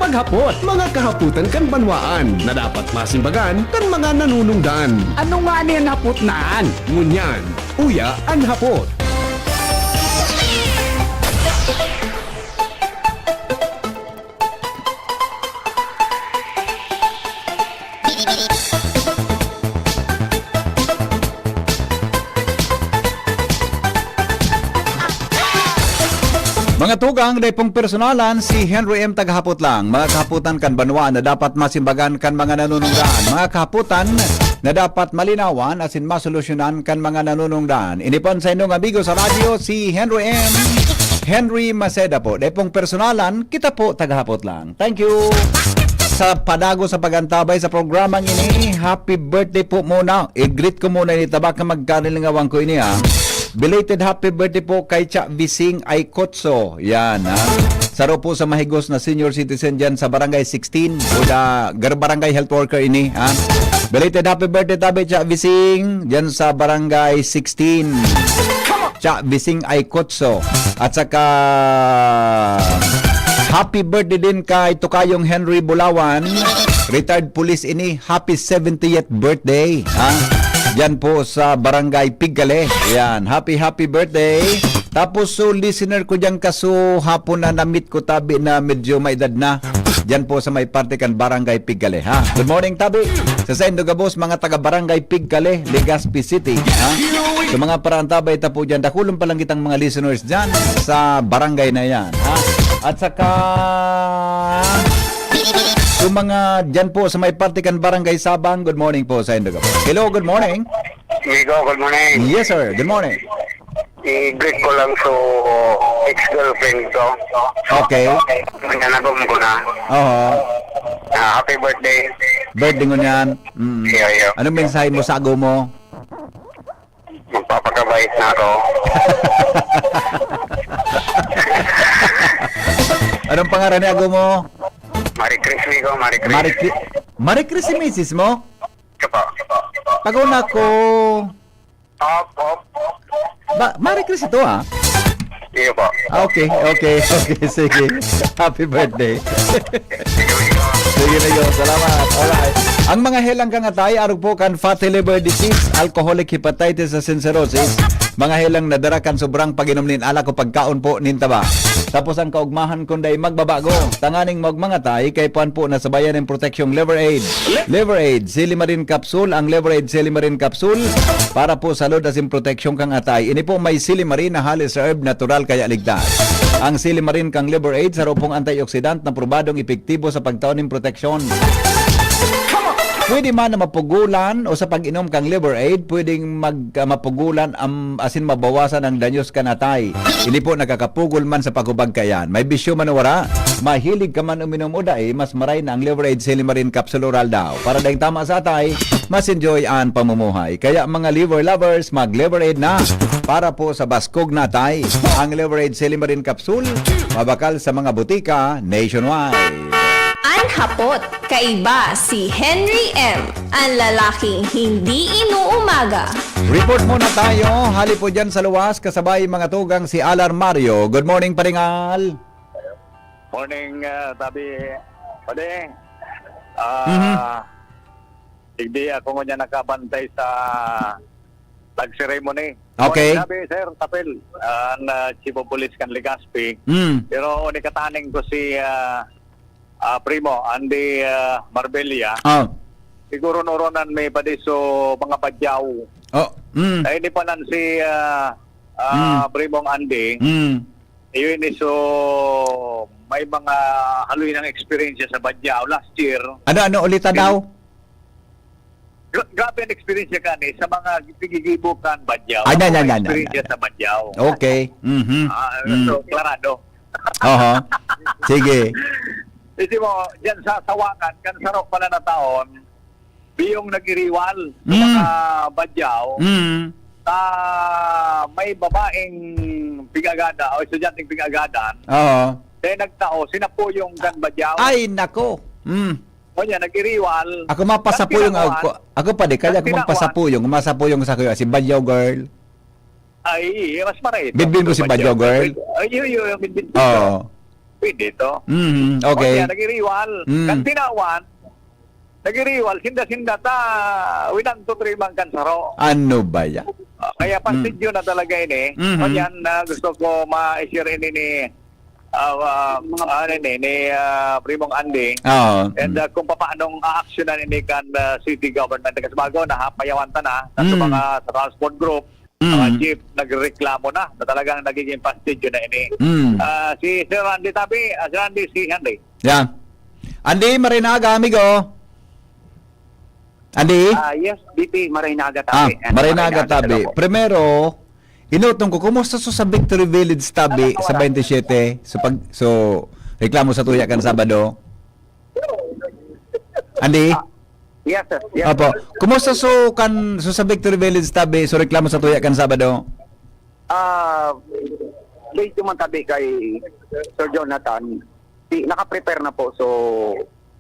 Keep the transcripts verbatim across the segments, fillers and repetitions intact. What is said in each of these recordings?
Paghapot, mga kahapotan kan banwaan na dapat masimbagan kan mga nanunungdan. Ano nga ni an hapot na an? Ngunyan, uya an hapot. Mga tugang, dai pong personalan, si Henry M tagahapot lang. Mga kahapotan kan banwa na dapat masimbagan kan mga nanunungdan. Mga kahapotan na dapat malinawan asin masolusyonan kan mga nanunungdan. Ini po an saindong amigo sa radyo, si Henry M. Henry Maceda po. Dai pong personalan, kita po tagahapot lang. Thank you. Sa padagos sa pag-antabay sa programang ini, happy birthday po muna. I-greet ko muna ini, tabaka magkanilingawan ko ini, ha. Belated happy birthday po kay Cha Vising Aykotso. Yan, ha. Saro po sa mahigos na senior citizen dyan sa Barangay sixteen. O da, gar-, barangay health worker ini, ha. Belated happy birthday tabi, Cha Vising, dyan sa Barangay sixteen. Cha Vising Aykotso. At saka, happy birthday din kay Tukayong Henry Bulawan, retired police ini. Happy seventieth birthday, ha? Diyan po sa Barangay Pigkale. Yan, happy, happy birthday. Tapos, so, listener ko diyan kaso hapon na na-meet ko tabi na medyo may edad na. Diyan po sa may parte kan Barangay Pigkale, ha? Good morning, tabi. Sa saindo gabos, mga taga Barangay Pigkale, Legazpi City, ha? Sa mga parantabay ta po diyan, dakulon pa lang kitang mga listeners diyan sa barangay na yan, ha? At saka, sa mga diyan po sa may parte kan Barangay Sabang, good morning po saindo gabos. Hello, good morning. Migo, good morning. Yes, sir. Good morning. I-greet ko lang so ex-girlfriend ko. Okay. Kanya nagom ko na. Oho. Ah, happy birthday. Birthday ngunyan. Mm. Iyo, iyo. Anong mensahe mo sa ago mo? Magpapakabait na ako. Anong pangaran ni ago mo? Marie Chris, Migo, Marie Chris. Marie Chri-, Marie Chris si misis mo? Siya po. Pag-una ko. Op, op. Ba, Marie Chris ito, ah. Iyo po. Ah, okay, okay, okay, sige. Happy birthday. Sige, Migo. Salamat. Alright. Ang mga helang kan atay, arog po kan fatty liver disease, alcoholic hepatitis asin cirrhosis, mga helang nadara kan sobrang pag-inom nin alak o pagkaon po nin taba. Tapos ang kaugmahan kun dai magbabago, tanganing maugma an atay, kaipuhan po na sabayan nin proteksyong Liver Aid. Liver Aid, Silimarin Capsule. Ang Liver Aid Silimarin Capsule para po sa salud asin proteksyon kan atay. Ini po may silimarin na halis sa herb, natural kaya ligtas. Ang silimarin kan Liver Aid, saro pong antioxidant na probadong epektibo sa pagtao nin proteksyon. Pwede man na mapugulan o sa pag-inom kan Liver Aid, pwedeng mag-, ah, mapugulan am-, asin mabawasan ang danyos kan atay. Ini po nakakapugol man sa paghubag kaiyan. May bisyo man o wara, mahilig ka man uminom o dai, mas maray na ang Liver Aid Silimarin Capsule Oral daw. Para daing tama sa atay, mas enjoy an pamumuhay. Kaya mga liver lovers, mag-Liver Aid na para po sa baskog na atay. Ang Liver Aid Silimarin Capsule, mabakal sa mga butika nationwide. An hapot, kaiba si Henry M, an lalaking hindi inuumaga. Report muna tayo, hali po dyan sa luwas, kasabay mga tugang si Alar Mario. Good morning, Paring Al. Morning, ah, Tabi. Pwede, ah, Mhm. Digdi ako ngunyan nakabantay sa flag ceremony. Okay. Morning, Tabi, Sir Tapel, ah, ang, ah, Chief of Police kan Legazpi. Mm. Pero ni kataning ko si, ah, ah, Primo Andy, ah, Marbella. Ah. Siguro nuronan may padiso mga badyaw. Oh, mm. Ay, di pa nan si, ah, ah, Mm. Primong Andy. Mm. Yun, eh, so, may mga haloy ng experience sa badyaw last year. Ano, ano ulit, ah, Yun. daw? Gra-, grabe ang experience niya kani sa mga pigigibo kan badyaw. Ah, yan, Ako yan, may yan, yan, experience yan. Sa badyaw. Okay. Mhm. Ah, Mm. so, klarado. Oho. Sige. Kasi mo, dyan sa Sawangan, kan sarok pala na taon, biyong nag-iriwal sa Mm. mga badyaw, Mm. ta may babaeng pig-agada o estudyanteng pig-agadan, Oo. then nagtao, sinapuyong kan badyaw. Ay, nako. Mm. Kanya, nag-iriwal. Ako mapasapuyong Nagtinawan. ako. Ako pa di, kaya ako Nagtinawan. magpasapuyong. Masapuyong sa kuya, si Badyaw Girl. Ay, mas maray. Binbin mo si Badyaw Girl? Ay, yun, yun, yung binbin ko. Oo. speed dito. Mhm, okay. O kaya, nagiriwal. Mm. Kan tinawan, nagiriwal, sinda-sinda ta, winanto three man kan saro. Ano ba yan? Ah, kaya Mm. pastidyo na talaga ini. Mhm. Kaya na gusto ko ma-share ini ni, ah, ah, ano ini, ni, ah, Primong Andy. Oo. And, Mm. ah, kung papaanong aaksyonan ini kan, ah, city government. Kasi bago, nahapayawan ta na, na sa Mm. mga sa transport group, mga Mm. jeep, nagreklamo na, na talagang nagiging fastidyo na ini. Mm. Ah, si Sir Randy Tabi, ah, Sir Randy, si Henry. Yeah. Andy, maray na aga, amigo. Andy? Ah, yes, B P, maray na aga, Ah, tabi. And maray na maray na aga, aga, tabi. Hello po. Primero, inutong ko, kumusta so sa Victory Village, tabi, Ano sa wala? twenty-seven? So, pag, so, reklamo sa tuya kan Sabado? Andy? Ah, yes, sir. Yes, Opo. sir. Kumusta so kan, so sa Victory Village, tabi, so reklamo sa tuya kan Sabado? Ah, based naman, tabi, kay Sir Jonathan, si, naka-prepare na po, so,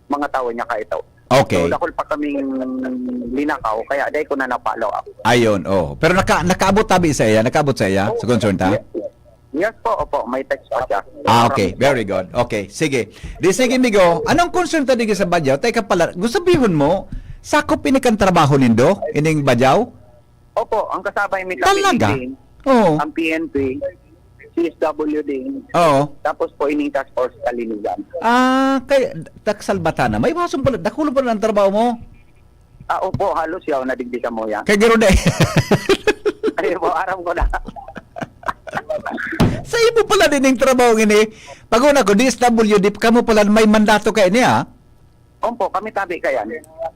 mga tawo niya kaito. Okay. So, dakul pa kaming linakaw, kaya dai ko na na-follow up. Ayun, oh. Pero naka-, nakaabot tabi sa iya? Nakaabot sa iya? Sa concern ta? Yes, yes. Yes po, opo. May text pa siya. Ah, okay. Very good. Okay, sige. Di sige, migo. Anong concern ta digi sa Badyao? Teka pala, gusto bihon mo, sakop ini kan trabaho nindo, ining Badyao? Opo, ang kasabay may Talaga? K P P din, Oo. ang P N P, C S W din. Oo. Tapos po, ining task force kalinisan. Ah, kay, tak salbata na. May bason pala, dakulo pala ang trabaho mo. Ah, opo, halos yaw na digdi sa moya. Kay garo na eh. Ayun po, aram ko na. Sa imo pala din yung trabaho ini. Pag una ko, D S W D, kamo pala may mandato kayo niya. Opo, kami tabi kayan.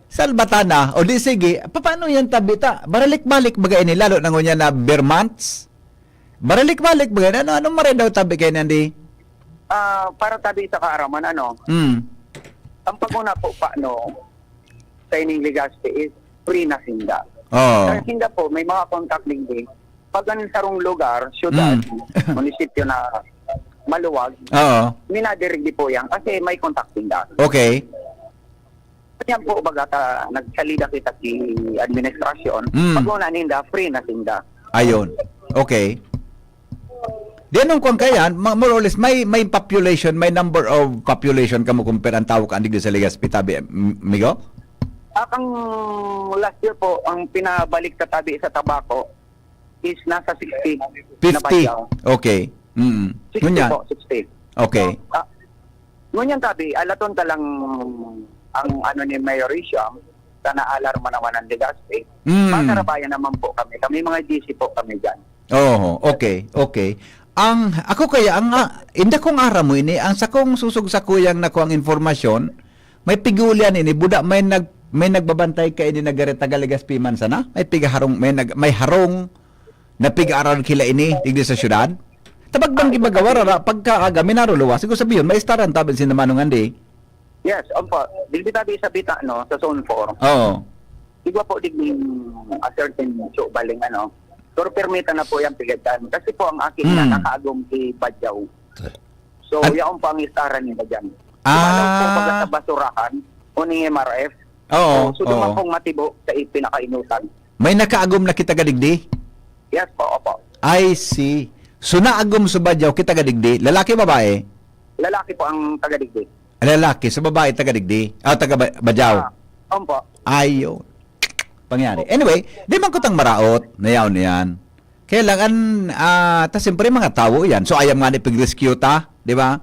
Salbata na. O di sige, paano yan tabi ta? Baralik-balik baga ini, lalo na ngunyan na bare months? Baralik-balik baga ini. Ano, anong maray daw tabi kayo nandi? Ah, para tabi sa kaaraman, ano? Hmm. Ang pag-una po, paano, sa ining Legazpi is free na sinda. Oo. Kaya sinda po, may mga contact link din. Pag ang sarong lugar, syudad, Mm. munisipyo na maluwag, Oo. minadirigdi po yan kasi may contact sinda. Okay. Yan po, baga ta, nagsalida kita si administrasyon. Mm. Pag una ninda, free na sinda. Ayun. Okay. Di anong kwan kayan? Ma-, more or less, may, may population, may number of population kamo compare ang tao ka andig sa Legazpi, tabi, m-, migo? Ah, kang last year po, ang pinabalik sa tabi sa Tabaco is nasa sixty na Fifty? Bayaw. Okay. Mm. Sixty Ngunyan? po, sixty. Okay. Ah, ngunyan tabi, alaton ta lang ang ano ni Mayor Isham, sa naalarma naman ng Legazpi. Mm. Masarabayan naman po kami. Kami mga G C po kami dyan. Oo, okay, okay. Ang, ako kaya, ang, ah, inda kong aram mo ini, ang sakong susog sa kuyang nakuang informasyon, may pigulian ini, buda may nag-, may nagbabantay ka ini nagare taga Legazpi man sana? May pigaharong, may nag-, may harong na pig-aaral kila ini, digdi sa syudad? Tabag bang Ah, gibagawa, ito, rara, pagkaaga, minaro luwas, siguro sabihin, may istaran tabi sin namanong andi. Yes, opo. Digdi tabi sa Bita, no, sa Zone four. Oo. Igwa po digdi a certain so baling, ano. Pero permita na po yan, pigagtan. Kasi po, ang aking Hmm. na nakaagom si Badyaw. So, An- yaon po ang istaran nila dyan. Ah. Dumalaw po baga sa basurahan, o ni M R F. Oo, So, so, duman oo. pong matibo sa ipinakainutan. May nakaagom na kita gadigdi? Yes po, opo. I see. So, naagom sa Badyaw, kita gadigdi. Lalaki, babae? Lalaki po ang taga digdi. Lalaki, sa babae, taga digdi. Ah, taga Ba-, Badyaw. Ah, opo. Ayo. Pangyari. Anyway, di man kutang maraot. Nayaw na yan. Kaya lang, an, ah, ta siyempre mga tawo yan. So, ayam nga ni pag-rescue ta, di ba?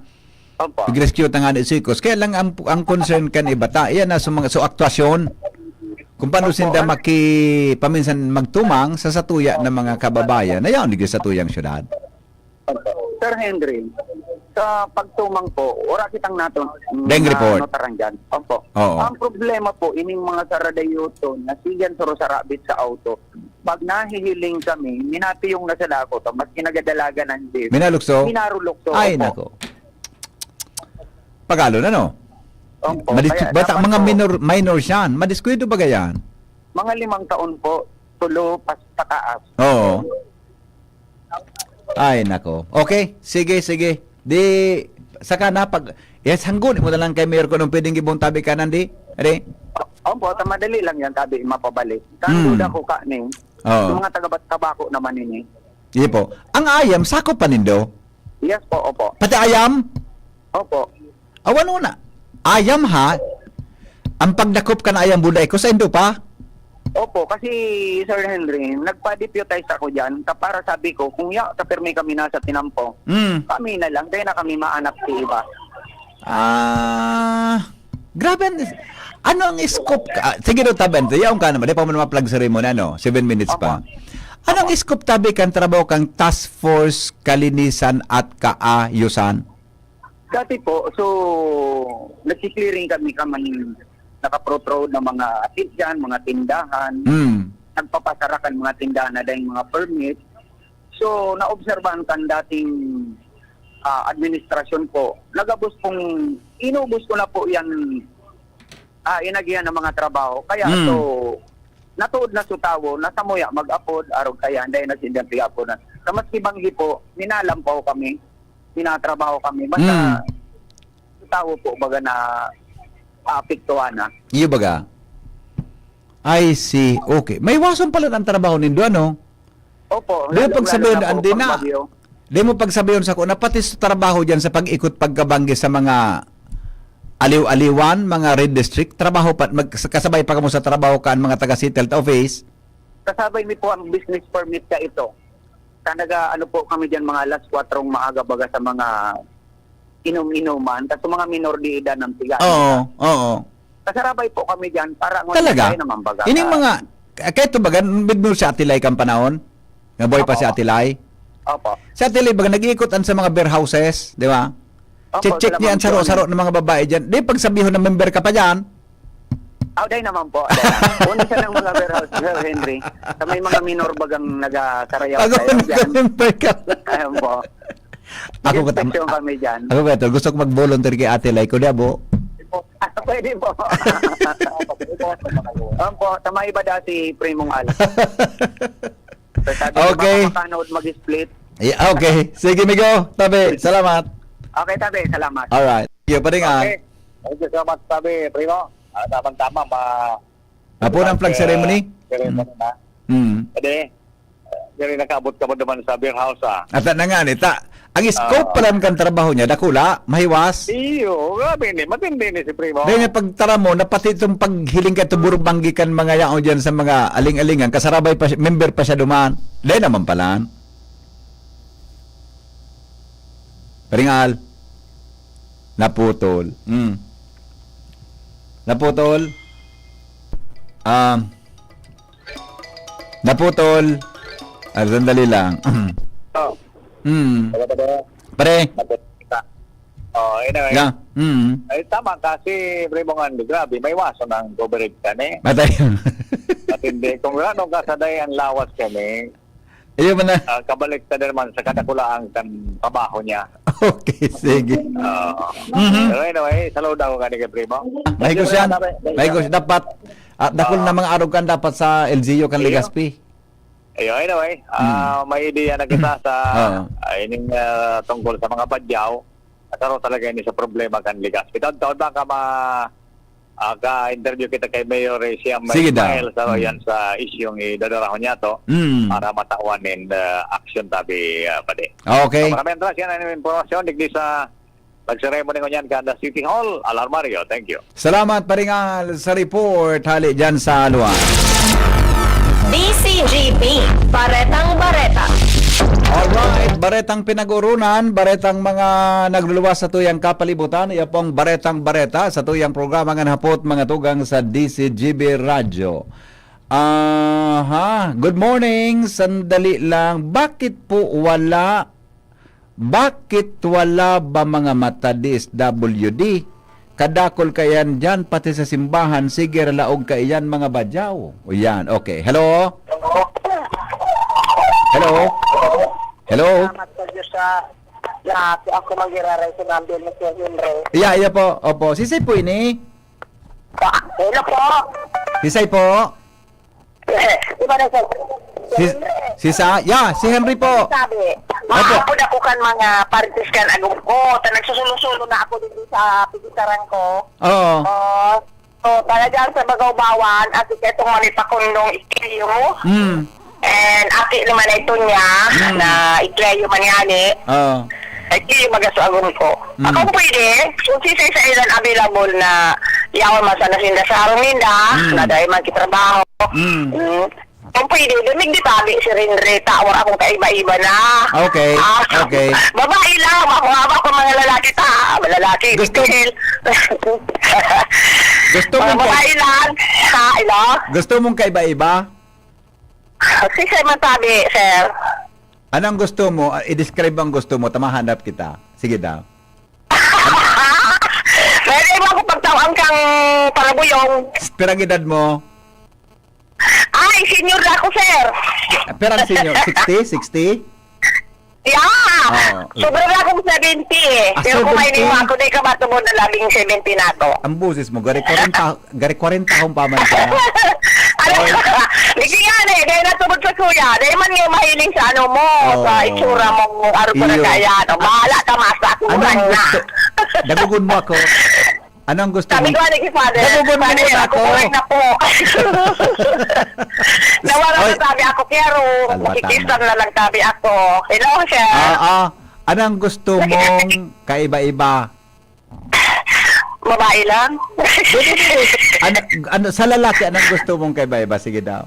Opo. Pag-rescue ta nga ni Sikos. Kaya lang, ang, ang concern kan iba ta, yan na sa mga, so, aktuasyon. Kung paano Opo, sinda an- maki-, paminsan magtumang sa satuya ng mga kababayan na yaon digdi sa tuyang syudad. Opo. Sir Henry, sa pagtumang po, wala kitang nato-, Deng na report. notaran dyan. Opo. Oo. Ang problema po, ining mga saradayoton na sigan saro sa rabit sa auto, pag nahihiling kami, minatiyong na sa dako to, mas kinagadalagan ng jeep. Minalukso? Minarulukso, Ay, opo. nako. Pagalo na, no? Opo. Madis-, Kaya bata, dapat mga po, minor, minor siyan. Madiskuido ba yan? Mga limang taon po, tulo pas-, pataas. Oo. Ay, nako. Okay, sige, sige. Di, saka na pag, yes, hanggun mo na lang kay Mayor kung anong pwedeng gibong tabi kanan, di? Ari? Opo, ta madali lang yan, tabi, mapabalik. Kang Hmm. duda ko, ka, ni, Oo. yung mga taga Tabako naman ini. Sige po. Ang ayam, sakop pa nindo? Yes po, opo. Pati ayam? Opo. Awan na. Ayam ha? Ang pagdakop kan ayam buday ko sa indo pa? Opo, kasi, Sir Henry, nagpa-deputize ako dyan. Ka-, para sabi ko, kung ya, sa pirmi kami nasa tinampo, Hmm. kami na lang, dahil na kami maanap sa iba. Ah, grabe ang is-, ano ang scoop ka? Ah, sige daw, Taben, yaon ka naman. Di pa mo naman flag ceremony, ano? Seven minutes pa. Opo. Ano ang Opo. scoop, tabi, kan trabaho kang Task Force Kalinisan at Kaayusan? Dati po, so, nagki-clearing kami ka man naka-prot road ng mga sityan, mga tindahan. Hmm. Nagpapasara kan mga tindahan na dahil mga permit. So, naobserbahan kan dating, ah, administrasyon po. Nagabos kong, inubos ko na po yan, ah, inagihan ng mga trabaho. Kaya Hmm. so, natuod na su tawo, na samuya mag-apod, arog kaya, dahil na sindang pig-apod na. Sa maski banggi po, minalampaw kami, minatrabaho kami. Basta, Hmm. su tawo po, baga na, apektuhan na. Iyo baga? I see. Okay. May wason pala ang trabaho nindo, ano? Opo, Dahil lalong-lalo pagsabihan, na po Andy, pag na, bagyo. Di mo pagsabihon sako na pati sa trabaho diyan sa pag-ikot pagkabanggi sa mga aliw-aliwan, mga red district, trabaho pa, mag-, kasabay pa kamo sa trabaho kan mga taga-settled office? Kasabay mi po ang business permit ka ito. Sa naga-, ano po kami diyan, mga alas kwatro maaga, baga sa mga inom-inuman, tas sa mga minor de edad ng tiga. Oo, oo. Kasarabay po kami diyan para ngunit Talaga? kaya naman baga Ining ka. mga, k-, kaya ito baga, midmor si Ate Lai kang panahon? Nga buhay pa Opo. si Ate Lai? Opo. Si Ate Lai baga, nag-iikot an sa mga beer houses, di ba? Opo, Check-check sila niya ang Ma'am saro-saro Joanne. ng mga babae diyan. Di pagsabihon na member ka pa diyan. Aw, dai naman po, dai naman. Una sa nang mga beer house, Sir Henry, sa may mga minor bagang nagkakarayaw-rayaw Ako, diyan. member ka. Ayan po. Ako Nag-inspeksyon kami diyan. Ako ba ito? Gusto ko mag-volunteer kay Ate Lai ko, di ba? Ah, pwede po. Opo, sa may iba dati, Primong Al. So, sabi ko, Okay. baka makanood mag-split. Yeah, okay. Sige, Migo. Tabi, salamat. Okay, tabi, salamat. Alright. Yo, Paringal. Okay. Thank you so much, tabi, Primo. Ah, tamang-tama, ma-, Apo ng flag eh, ceremony? ceremony Mm. na. Mm. Pwede. Diri nakaabot ka ba naman sa beer house, ah? Ata na nga, nita. Ang scope Ah. pa lang kan trabaho niya, dakula, mahiwas. Iyo, grabe ni, matindi ni si Primo. Dahil nga pagtara mo, na pati itong paghiling ka, itong burubanggi kan mga yaon dyan sa mga aling-alingan, kasarabay pa siya, member pa siya duman. Dahil naman pala. Paringal. Naputol. Mm. Naputol. Um, Naputol. Ah, sandali lang. Oh. Hmm. Wala pa ba? Pre. Naputol kita. Oh, anyway. Yeah. Hmm. Ay, tama kasi, Primo Andy, grabe, may waso ng coverage ka ni. Matay. Matindi. Kung gano'n kasaday ang lawas ka ni, Iyo man na. Ah, kabalik na naman sa kadakulaang kan trabaho niya. Okay, sige. Oo. Mhm. Pero anyway, saludo ako kani kay Primo. Mahigos yan. Thank you, Primo. Mahigos. Dapat, ah, dakul Oo. na mga arog kan dapat sa L G U kan Iyo. Legazpi. Iyo, anyway, ah, Mm. may ideya na kita sa, Oo. ah, ining, ah, tungkol sa mga badyaw. Nagkaroon talaga ini sa problema kan Legazpi. Taon-taon ba ka ma-, ah, ka-interview kita kay Mayor, eh, siya may Sige daw. smile sa, Mm. yan sa isyung idadarahon niya to Mm. para matawan in the action tabi, ah, padi. Okay. So, maraming salamat yan ang impormasyon. Digdi sa nagseremony ko niyan kada City Hall, Alarmario. Thank you. Salamat, Paringal, sa report. Hali dyan sa Alua. D C G B, Baretang Bareta. Alright, baretang pinag-urunan, baretang mga nagluluwas sa tuyang kapalibutan. Iya pong baretang bareta sa tuyang programa ngan hapot, mga tugang sa D C G B Radyo. Aha, good morning. Sandali lang. Bakit po wala Bakit wala ba mga mata D S W D? Kadakol kaiyan diyan, pati sa simbahan, sige, ralaog kaiyan, mga badyaw. O yan, okay. Hello? Hello? Hello? Salamat sa Diyos sa lahat. Ako mag-iraray sa number ni Sir Henry. Iya, iya po. Opo. Sisay po ini? Hello po. Sisay po? Eh, di ba na sa Si, si sa, yeah, si Henry po. Sabi, Opo. maapod ako kan mga parites kan agom ko. Ta nagsusulo-sulo na ako dito sa pigitaran ko. Oo. Oh, so, talagang sa Bagawbawan, at itong mali pakundong istorya. Mm. And aki naman ito niya, Mm. na istorya man yani. Oo. Ay, di magaso agom ko. Mm. Kung pwede, kung sisay sa ilan available na yaon man sana sinda sa harong ninda, Mm. na dahil man kitrabaho. Mm. Mm. Kung pwede, damig di tabi si Rinre, ta, wala akong kaiba-iba na. Okay, Ah, okay. Babae lang, ako, ako, mga lalaki ta, lalaki, Gusto detail. Gusto Mga mong kay- babae lang, ha, ilo? Gusto mong kaiba-iba? Sisay man tabi, sir. Anong gusto mo? Ah, i-describe ang gusto mo. Tama, hanap kita. Sige daw. Pwede mo ako pagtawan kang parabuyong? Pirang edad mo? Ay, senior na ako, sir. Ah, pirang senior? Sixty? Sixty? Yeah! Oo. Sobra na akong seventy eh. Ah, Pero kung seventy? May nima ako, di ka ba tumod na labing seventy na ako? Ang boses mo, gari kwarenta, gari kwarenta akong paman ka na. Ano? Oy. Hindi nga na eh, dahil natubod sa kuya, dahil man nga mahiling sa ano mo, Oo. sa itsura mo, aro ka na Iyo. kaya, no? Bahala ka, masa, Anong kulang na. gusto? Dagugon mo ako. Anong gusto Sabi mo? ko, ano si Father? Dagugon mo Father, muna ako ako. kulang na po. Nawala Oy. na sabi ako, Piero. Salbatan Makikistan na. na lang sabi ako. Hello, sir. Ah, ah. Anong gusto mong kaiba-iba? Babae lang? Dili, dili. Ano, ano, sa lalaki, anong gusto mong kaiba-iba? Sige daw.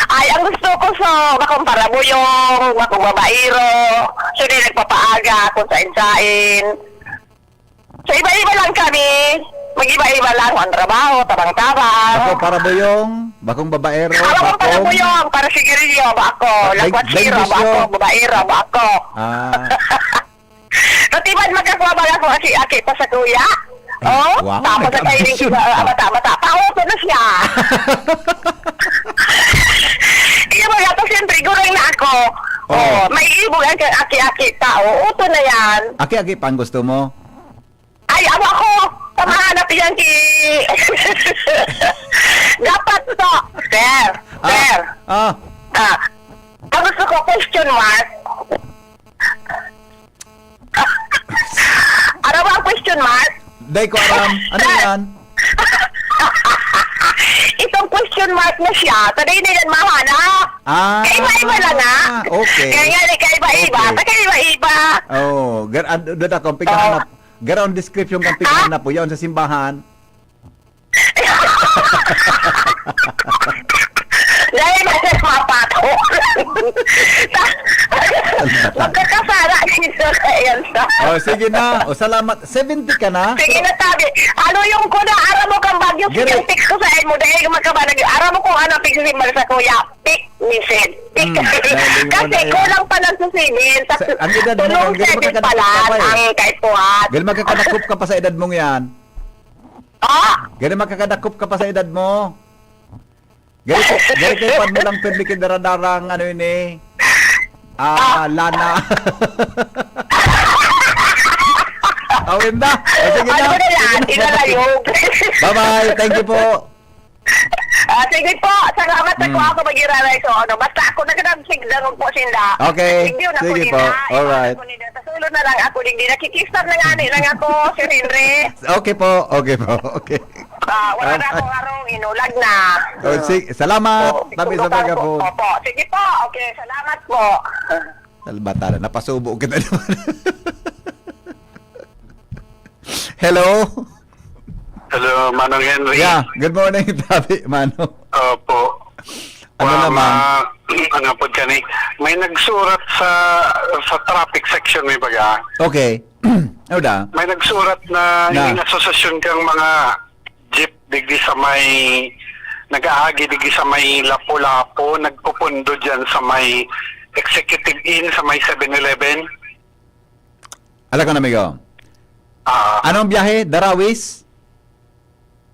Ay, ang gusto ko sa bakong parabuyong, bakong babaero, so di nagpapaaga kung sain-sain. So iba-iba lang kami, mag-iba-iba lang ang trabaho, tabang-tabang. Bakong parabuyong, bakong babaero, Ah, bakong bakong parabuyong, para sigarilyo, bako, Bag-, lakwat siro, bendisyon. bako, babaero, bako. Ah. Pati man magkakuha ba ako aki-aki pa sa kuya? Ay, Oh, wow, tapos sa training nagka-ambisyon ko, ah, pa. bata-bata pa, uso na siya. Iya, mga to, siyempre, gurang na ako. Oh. Oh, may ibog ang aki-aki pa, oh, uso na yan. Aki-aki pa ang gusto mo? Ay, ako, ako, pamahanap yan ki-, dapat to, sir, Ah, sir. ah. Ah, ang gusto ko, question mark. Ano ba ang question mark? Dai ko aram. Ano yan? Itong question mark na siya, taday na yan mahanap. Ah, Kaiba-iba lang, ah. okay. Kaya nga, di kaiba-iba, Okay. ta kaiba-iba. Oh, gar-, ad-, dada kong pighahanap. Oh. Garo ang description kang pighahanap po, yaon sa simbahan. Dahil na siya mapatol. Magkakasala siya sa yan sa Oh, sige na. O, salamat. Seventy ka na? Sige na, tabi. Ano yung kuna? Aram mo kang bagyo, Gari. sige, text ko sa imo. Dahil magkabala, aram mo kung ano, text sa kuya. Pick ni Sid. Pick. Hmm, dahil yung Kasi wala yan. kulang pa lang sa seven. Sa, Sa, ang edad mo tulong ngayon, gari seven pa makakadakop lang ka pa eh. ang kaipuhan. Gari makakadakop ka pa sa edad mong yan. Ah! Gari makakadakop ka pa sa edad mo. Gari, gari kaipuhan mo lang, pirmi kin daradarang ano yun eh. Ah, Ah. lana. Awin na. O, sige Ano na. ba na yan? Sige na. Inalayog. Bye-bye. Thank you po. Ah, sige po. Salamat sa Mm. kuha ko mag-iraray ko. Ano, basta ako nagdadagsigdang po sinda. Okay. Sige, una ko Sige din, po. ha? Ikaw Alright. ako din. Sa sulo na lang ako din. Nakikistar na nga ni lang ako, Sir Henry. Okay po. Okay po. Okay. Ah, wala na Alright. akong arong, inulag na. Oh, si-, salamat. Oo, Tabi sa itong lugar po. pagkapon. Opo. Sige po. Okay, salamat po. Salbatara, napasubo kita naman. Hello? Hello, Manong Henry. Yeah, good morning, Tabi, Mano. Opo. Ano Wa-, naman? ma-, ano po dyan eh. May nagsurat sa, sa traffic section, may baga. Okay. Ano da? May nagsurat na Na? in asosasyon kang mga jeep digdi sa may, nag-aagi digdi sa may Lapu-Lapu, nagpupundo dyan sa may Executive Inn, sa may Seven Eleven. Ala ka na, amigo. Ah. Anong biyahe? Darawis?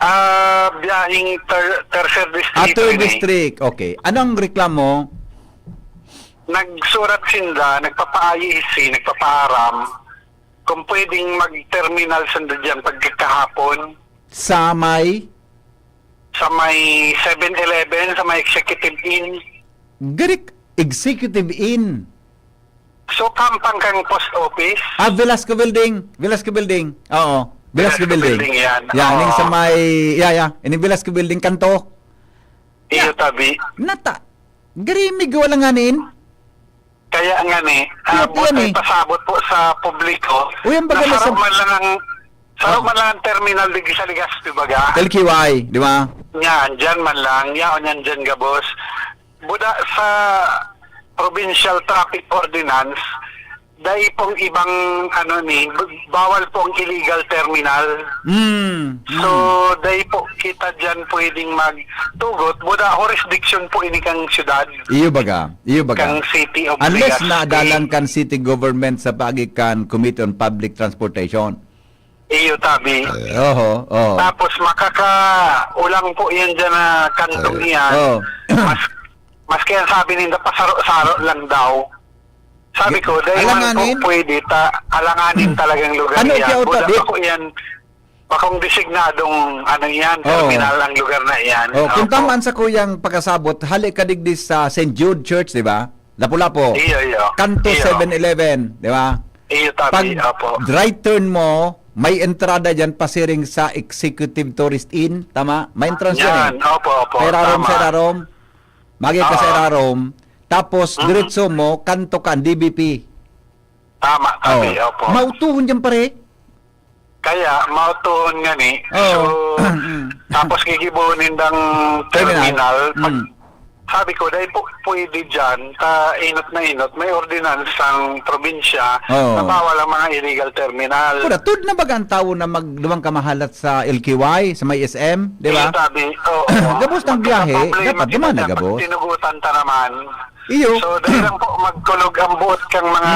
Ah, biyaheng ter-, tercer Ah, distrito third yun eh. district. Okay. Anong reklamo? Nagsurat sinda, nagpapa-IEC, nagpapaaram kung pwedeng mag-terminal sanda dyan pagkakahapon. Sa may? Sa may Seven Eleven, sa may Executive Inn. Garik, Executive Inn. So, kampang kang post office? Ah, Velasco Building. Velasco Building. Oo. Velasco Velasco Building. Building yan. Yan, Oo. yung sa may, yeah, yeah. Ini Velasco Building, kanto. Iyo, Yeah. tabi. Nata. Garimig, wala nga nin. Kaya nga ni, ah, Kaya buot yan na eh. ipasabot po sa publiko Uy, ang na baga na saro sa man lang ang, saro Ah. man lang ang terminal digdi sa Legazpi, baga. L Q I, di ba? Yan, dyan man lang. Yaon yan dyan, gabos. Buda sa provincial traffic ordinance, dai pong ibang, ano ni, b-, bawal po ang illegal terminal. Mm, So, mm. dai po kita dyan pwedeng magtugot. Buda, jurisdiction po ini kang syudad. Iyo baga, iyo baga. Kang city of Unless Legazpi. naadalan kan city government sa paagi kan Committee on Public Transportation. Iyo, tabi. Eh, oho, oho. Tapos makakaulang po yan dyan na kantong Eh, iyan. oh. Mas, maski ang sabi ninda, pasaro-saro lang daw. Sabi Gi-, ko, dahil man po alanganin? pwede ta, alanganin Hmm. talagang lugar Ano iyan. siya, uta, Buda di- ako iyan, bakong designadong ano iyan, Oo. terminal ang lugar na iyan. Oh, kung Opo. tama sa kuyang pagkasabot, hali ka digdi sa Saint Jude Church, di ba? Lapu-Lapu. Iyo, iyo. Kanto Iyo. seven eleven, di ba? Iyo, tabi. Pag Opo. right turn mo, may entrada dyan pasiring sa Executive Tourist Inn, tama? May entrance yan eh. Yan, opo, opo. Sa irarom, Tama. sa irarom. Magay ka sa Oo. irarom. Tapos, Mm. diretso mo, kanto ka, D B P. Tama, tabi, Oh. opo. Mautuhon dyan, pare. Kaya, mautuhon nga ni. Oo. So, Mm. tapos gigibohon nindang Terminal. terminal. Pag, Mm. sabi ko, dahil po pwede dyan, ta inot na inot, may ordinance ang probinsya Oo. na bawal ang mga illegal terminal. Pura, tud na baga ang tawo na mag-, duwang kamahalat sa L Q I, sa may S M, di ba? Iyo, tabi, oo. Gabos ng biyahe, Magkakaproblema dapat kita duman na dyan pag gabos. tinugutan ta naman. Iyo. So, dahil lang po magkulog ang buot kang mga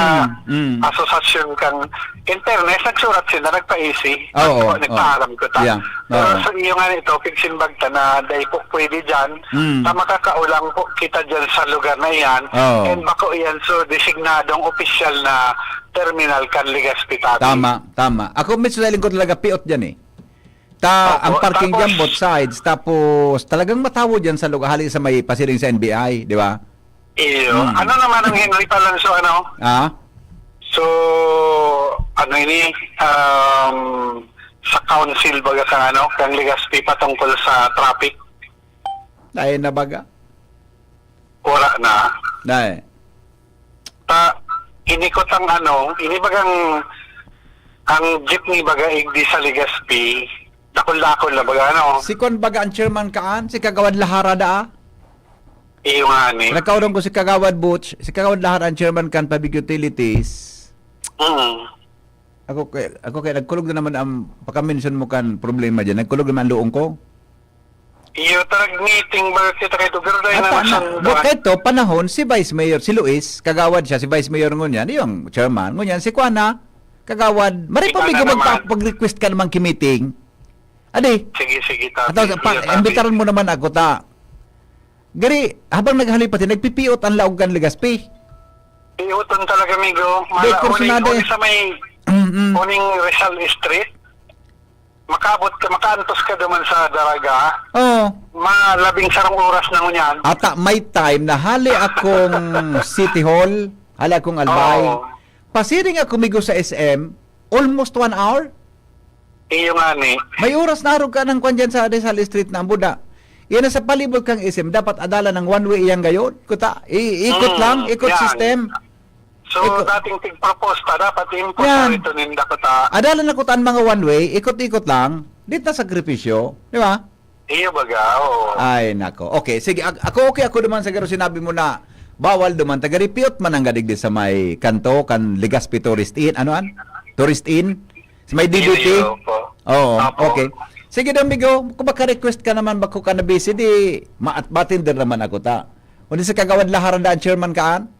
Mm, mm. asosasyon kang, in fairness, nagsurat sila, nagpa-isi. Oo, Nagpa-, oo. nagpaalam ko ta. Yeah, Pero oo. sa iyo nga ni topic, simbag ta na dahil po pwede dyan, Mm. na makakaulang po kita dyan sa lugar na iyan, Oo. and bako iyan, so, designadong opisyal na terminal kan Legazpi, tabi. Tama, tama. Ako mismo sa lingkod talaga, piot dyan eh. Ta, Opo, ang parking tapos dyan, both sides, tapos talagang matawo dyan sa lugar, hali sa may pasiring sa N B I, di ba? Iyo. Hmm. Ano naman ang Henry Palanso, ano? Ah? So, ano ini, um, sa council baga sa ano, kang Legazpi patungkol sa traffic? Dahil na baga? Wala na. Dahil? Ta, inikot ang ano, ini bagang, ang jeepney baga igdi sa Legazpi, dakul-dakul na baga, ano? Si Kwan baga ang chairman kaan? Si Kagawad Lahara daa? Iyo nga ni. Nagkaurong ko si Kagawad Butch, si Kagawad Lahara ang chairman kan Public Utilities. Mm. Ako kay, ako kay nagkulog na naman ang pagka-mention mo kan problema dyan. Nagkulog naman ang luong ko. Iyo, tarag meeting ba kita kay Dugard ay At na na, nasundan? Buwat kaito, panahon, si Vice Mayor, si Luis, kagawad siya, si Vice Mayor ngunyan, yung chairman, ngunyan, si Kwana, kagawad, maray Iba pa na bigo magpa-, naman. pag-request ka naman ki-meeting. Adi, Sige, sige, tabi. Ataw, pa, Iyo, tabi. imbitaran mo naman ako, ta. Gari, habang naghalipat, nagpipiot ang laog kan Legazpi. Piuton talaga, migo. Di, Mala, kursunada uning, eh. uning sa may, Mm-mm. uning Rizal Street. Makaabot ka, makaantos ka duman sa Daraga. Oo. Mga labing sarong oras na ngunyan. Ata may time na hali akong City Hall, hali akong Albay. Oo. Pasiring ako migo sa S M, almost one hour. Iyo nga ni. May oras na arog ka ng kwan dyan sa Rizal Street na ang buda. Yan na sa palibot kang S M, dapat adala ng one way iyang gayon. Kuta, i-, ikot Mm, lang, ikot yan. system. So, Ikaw dating tigproposta, dapat i-impose Yan. na ito ninda ko ta. Adalan na ko taan mga one way, ikot-ikot lang, di ta sakripisyo, di ba? Iyo baga, oo. Ay, nako. Okay, sige. Ak-, ako, okay ako duman sa garo sinabi mo na bawal duman. Taga-repeat man ang gadig di sa may kanto, kan Legazpi Tourist Inn. Ano an? Tourist Inn? Sa may D B T? Iyo, opo. Oo, Opo. okay. Sige daw, migo. Kung baka request ka naman, bako ka na busy, di ma-, matender naman ako ta. Kundi sa Kagawad Laharan daan, chairman kaan?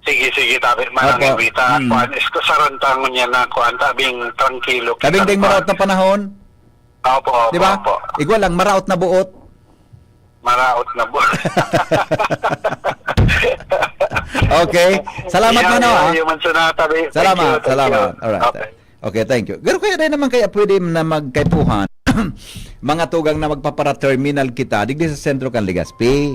Sige, sige, tabi, manang Opo. Evita, Mm. kuan, eskusaron ta ngunyan na, kuan, tabing trangkilo kita, Tabing ding kuan. maraot na panahon. Opo, opo, Di ba? opo. Igwa lang, maraot na buot. Maraot na buot. Okay. Salamat, Iyo, Mano, iyo, ah. iyo man sa natabi. Thank Salamat, you, thank salamat. you. Alright. Okay. Okay, thank you. Pero kaya dahil naman kaya pwede na magkaipuhan, mga tugang na magpapara-terminal kita, digdi sa sentro kan Legazpi.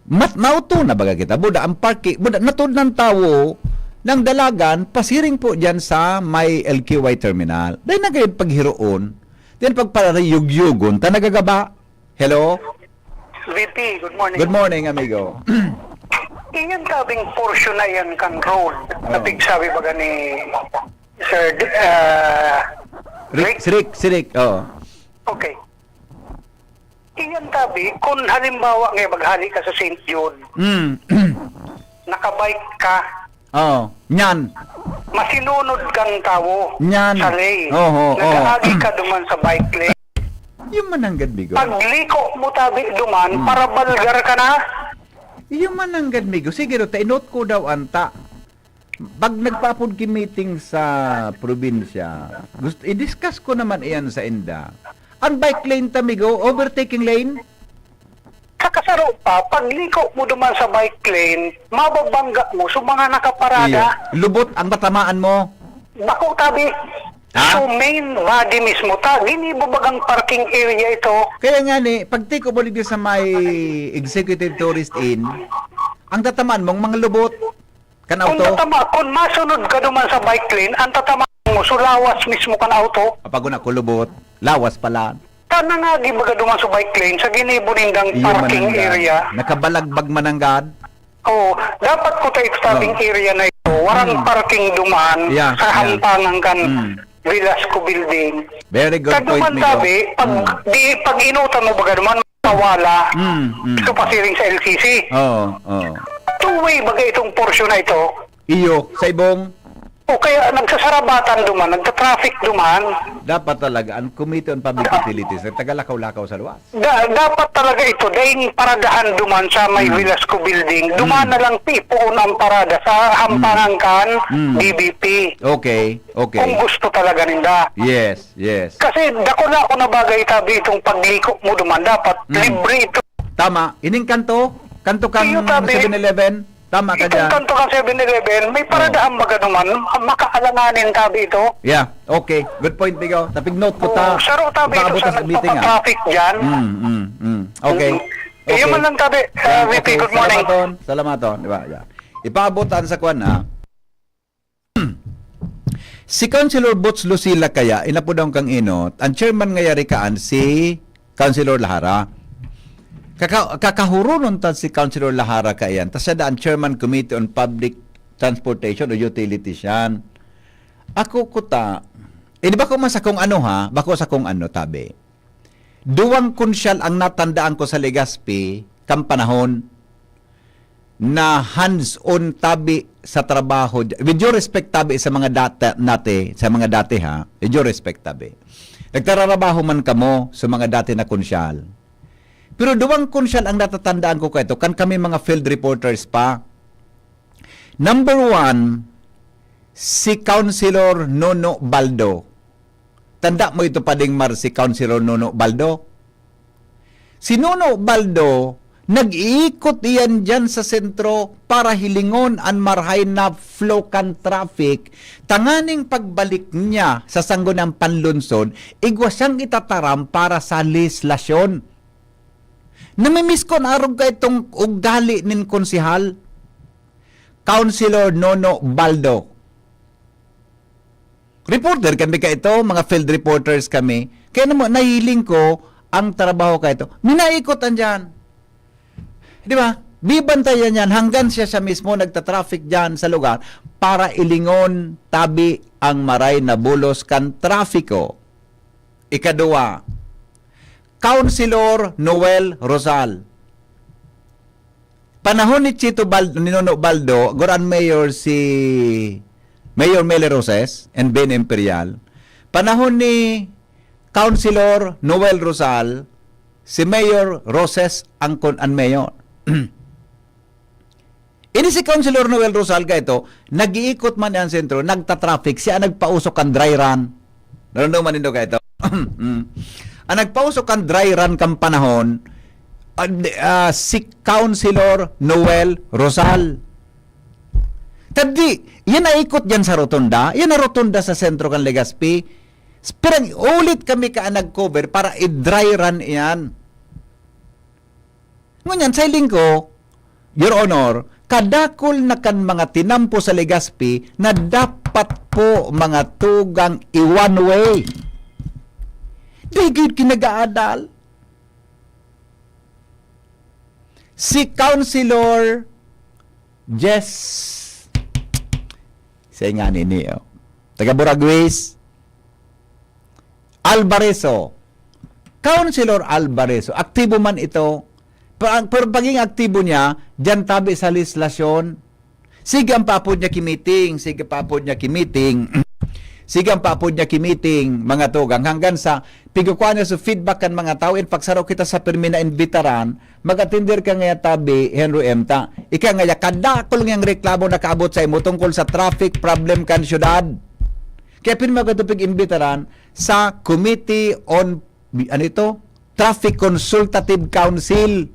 Mat-, mauto na baga kita. Buda ang parking, buda, natud ng tawo ng Dalagan, pasiring po dyan sa may L Q Y terminal. Dahil na kayo paghiroon, then pagparayugyugon, ta nagagaba. Hello? V P, good morning. Good morning, amigo. Iyan tabing portion na iyan kan road na Oo. pigsabi baga ni Sir D-, ah, Rick, Rick? Rick, si Rick, oo. Okay. Iyan tabi, kung halimbawa nga maghali ka sa Saint Jude, Mm. nakabike ka, Oo. Nyan. masinunod kang tawo Nyan. sa lane, Oho, oo. nag-aagi ka duman sa bike lane. Yung mananggad, migo. Pagliko mo tabi duman, Mm. para balgar ka na. Yung mananggad, migo. Sige, ro, ta-, i-note ko daw anta. Pag nagpapod ki meeting sa probinsya, gust-, i-discuss ko naman iyan sa inda. Ang bike lane ta, migo, overtaking lane. Kakasaro pa, pagliko mo duman sa bike lane, mababangga mo sa mga nakaparada. Iyo. Lubot ang tatamaan mo. Bako tabi. Ha? So, main body mismo ta, ginibo bagang parking area ito. Kaya nga ni, pag tiko mo digdi sa may Executive Tourist Inn, ang tatamaan mong mga lubot. Kan Kung auto? tatama, kung masunod ka duman sa bike lane, ang tatamaan mo, so lawas mismo kan auto. Apag una ko lubot, lawas pala. Tanang nga, gibaga duman sa bike lane, sa ginibo nindang Iyo parking mananggad. area. Nakabalagbag mananggad. Oo, dapat ko ta ito tabing Oh. area na ito, warang Hmm. parking duman Yeah, sa yeah. hampangan kan Hmm. Velasco Building. Very good Sa point, duman migo. tabi, pag, Hmm. di, pag inutan mo baga duman, Tawala. Mm, mm. Ito pasiring sa L C C. Oo, oo. Two-way baga itong porsyon na ito. Iyo, sa ibong? O kaya nagsasarabatan duman, nagta-traffic duman. Dapat talaga, ang Committee on Public Utilities, nagtagalakaw-lakaw sa luwas. Da-, dapat talaga ito, daing paradahan duman sa may Mm. Velasco Building. Duman Mm. na lang pipoon ang parada sa hampangan Mm. kan Mm. D B P. Okay, okay. Kung gusto talaga ninda. Yes. Yes. Kasi dakula ko na bagay tabi itong pagliko mo duman. Dapat Mm. libre ito. Tama. Ining kanto, kanto kang Iyo, tabi. Seven Eleven. Tama ka Itong dyan. kanto kang Seven Eleven, may Oo. paradahan baga duman, makaalanganin tabi ito. Yeah. Okay. Good point, Bigaw. Tapig note ko Oo, ta. saro tabi ito Ipaabot sa ta sa meeting, ah. nagpapatraffic dyan. Mm, mm, mm. Okay. Mm. Iyo Okay. man lang tabi. Yeah, Uh, V P, okay. good morning. Salamaton. Salamaton. Di ba? Yeah. Ipaabot ta sa kwan, ah. Si Councilor Boots Lucila kaya, inapod akong kang inot, ang chairman nga yari kaan si Councilor Lahara. Kaka-, kakahurunon ta si Councilor Lahara kaiyan, ta siya daa ang Chairman Committee on Public Transportation o Utilities yan. Ako kuta, eh, di ba kung man sa kung ano ha, bako sa kung ano, tabi. Duwang konsyal ang natandaan ko sa Legazpi, kan panahon na hands-on tabi sa trabaho. With due respect tabi sa mga data, nati, sa mga dati ha, with due respect tabi. Nagtararabaho man kamo sa mga dati na konsyal. Pero duwang konsyal ang natatandaan ko kaito, kan kami mga field reporters pa. Number one, si Councilor Nono Baldo. Tanda mo ito, Pading Mar, si Councilor Nono Baldo? Si Nono Baldo, nag-iikot iyan diyan sa sentro para hilingon an marahay na flow kan traffic, tanganing pagbalik niya sa sangguniang panlunsod, igwa siyang itataram para sa lehislasyon. Namimiss ko an arog kaitong ugali nin konsehal, Councilor Nono Baldo. Reporter kami kaito, mga field reporters kami. Kaya namo, nahiling ko ang trabaho kaito. Minaikot andyan. Di ba? Bibantayan yan hanggang siya, siya mismo nagta-traffic dyan sa lugar para ilingon tabi ang maray na bulos kan trafiko. Ikaduwa, Councilor Noel Rosal. Panahon ni Chito Bal-, ni Nono Baldo, gurang mayor si Mayor Mele Roses and Ben Imperial. Panahon ni Councilor Noel Rosal, si Mayor Roses ang kon-, an mayor. Ini si Councilor Noel Rosal, kaito, nag-iikot man yan sentro, nagta-traffic, siya ang nagpausok kan dry run. Naramdaman nindo kaito? Mm. Ang nagpausok kan dry run kan panahon, ah, di-, ah, si Councilor Noel Rosal. Tadi, yan naikot dyan sa rotonda. Yan na rotonda sa sentro kan Legazpi. Pirang ulit kami ka nag-cover para i-dry run iyan. Ngunyan, sa hiling ko, Your Honor, kadakul na kan mga tinampo sa Legazpi na dapat po mga tugang i-one way. Di gid kinagaadal. Si Councilor Jess. Siya nga nini, oh. Taga Buraguis. Albareso. Councilor Albareso. Aktibo man ito. Pero, pero pagiging aktibo niya, diyan tabi sa legislasyon. Sige ang paapod niya ki meeting. Sige ang paapod niya ki meeting. Sige ang paapod niya ki meeting, mga tugang. Hanggang sa pigkukuha niya sa feedback kan mga tao, in fact, saro kita sa pirmi na imbitaran, mag-atender ka ngaya tabi, Henry M. Ta. Ika ngaya, kadakol ngayang reklamo nakaabot sa imo tungkol sa traffic problem kan syudad. Kaya pirmi ka tupig imbitaran sa Committee on, ano ito? Traffic Consultative Council.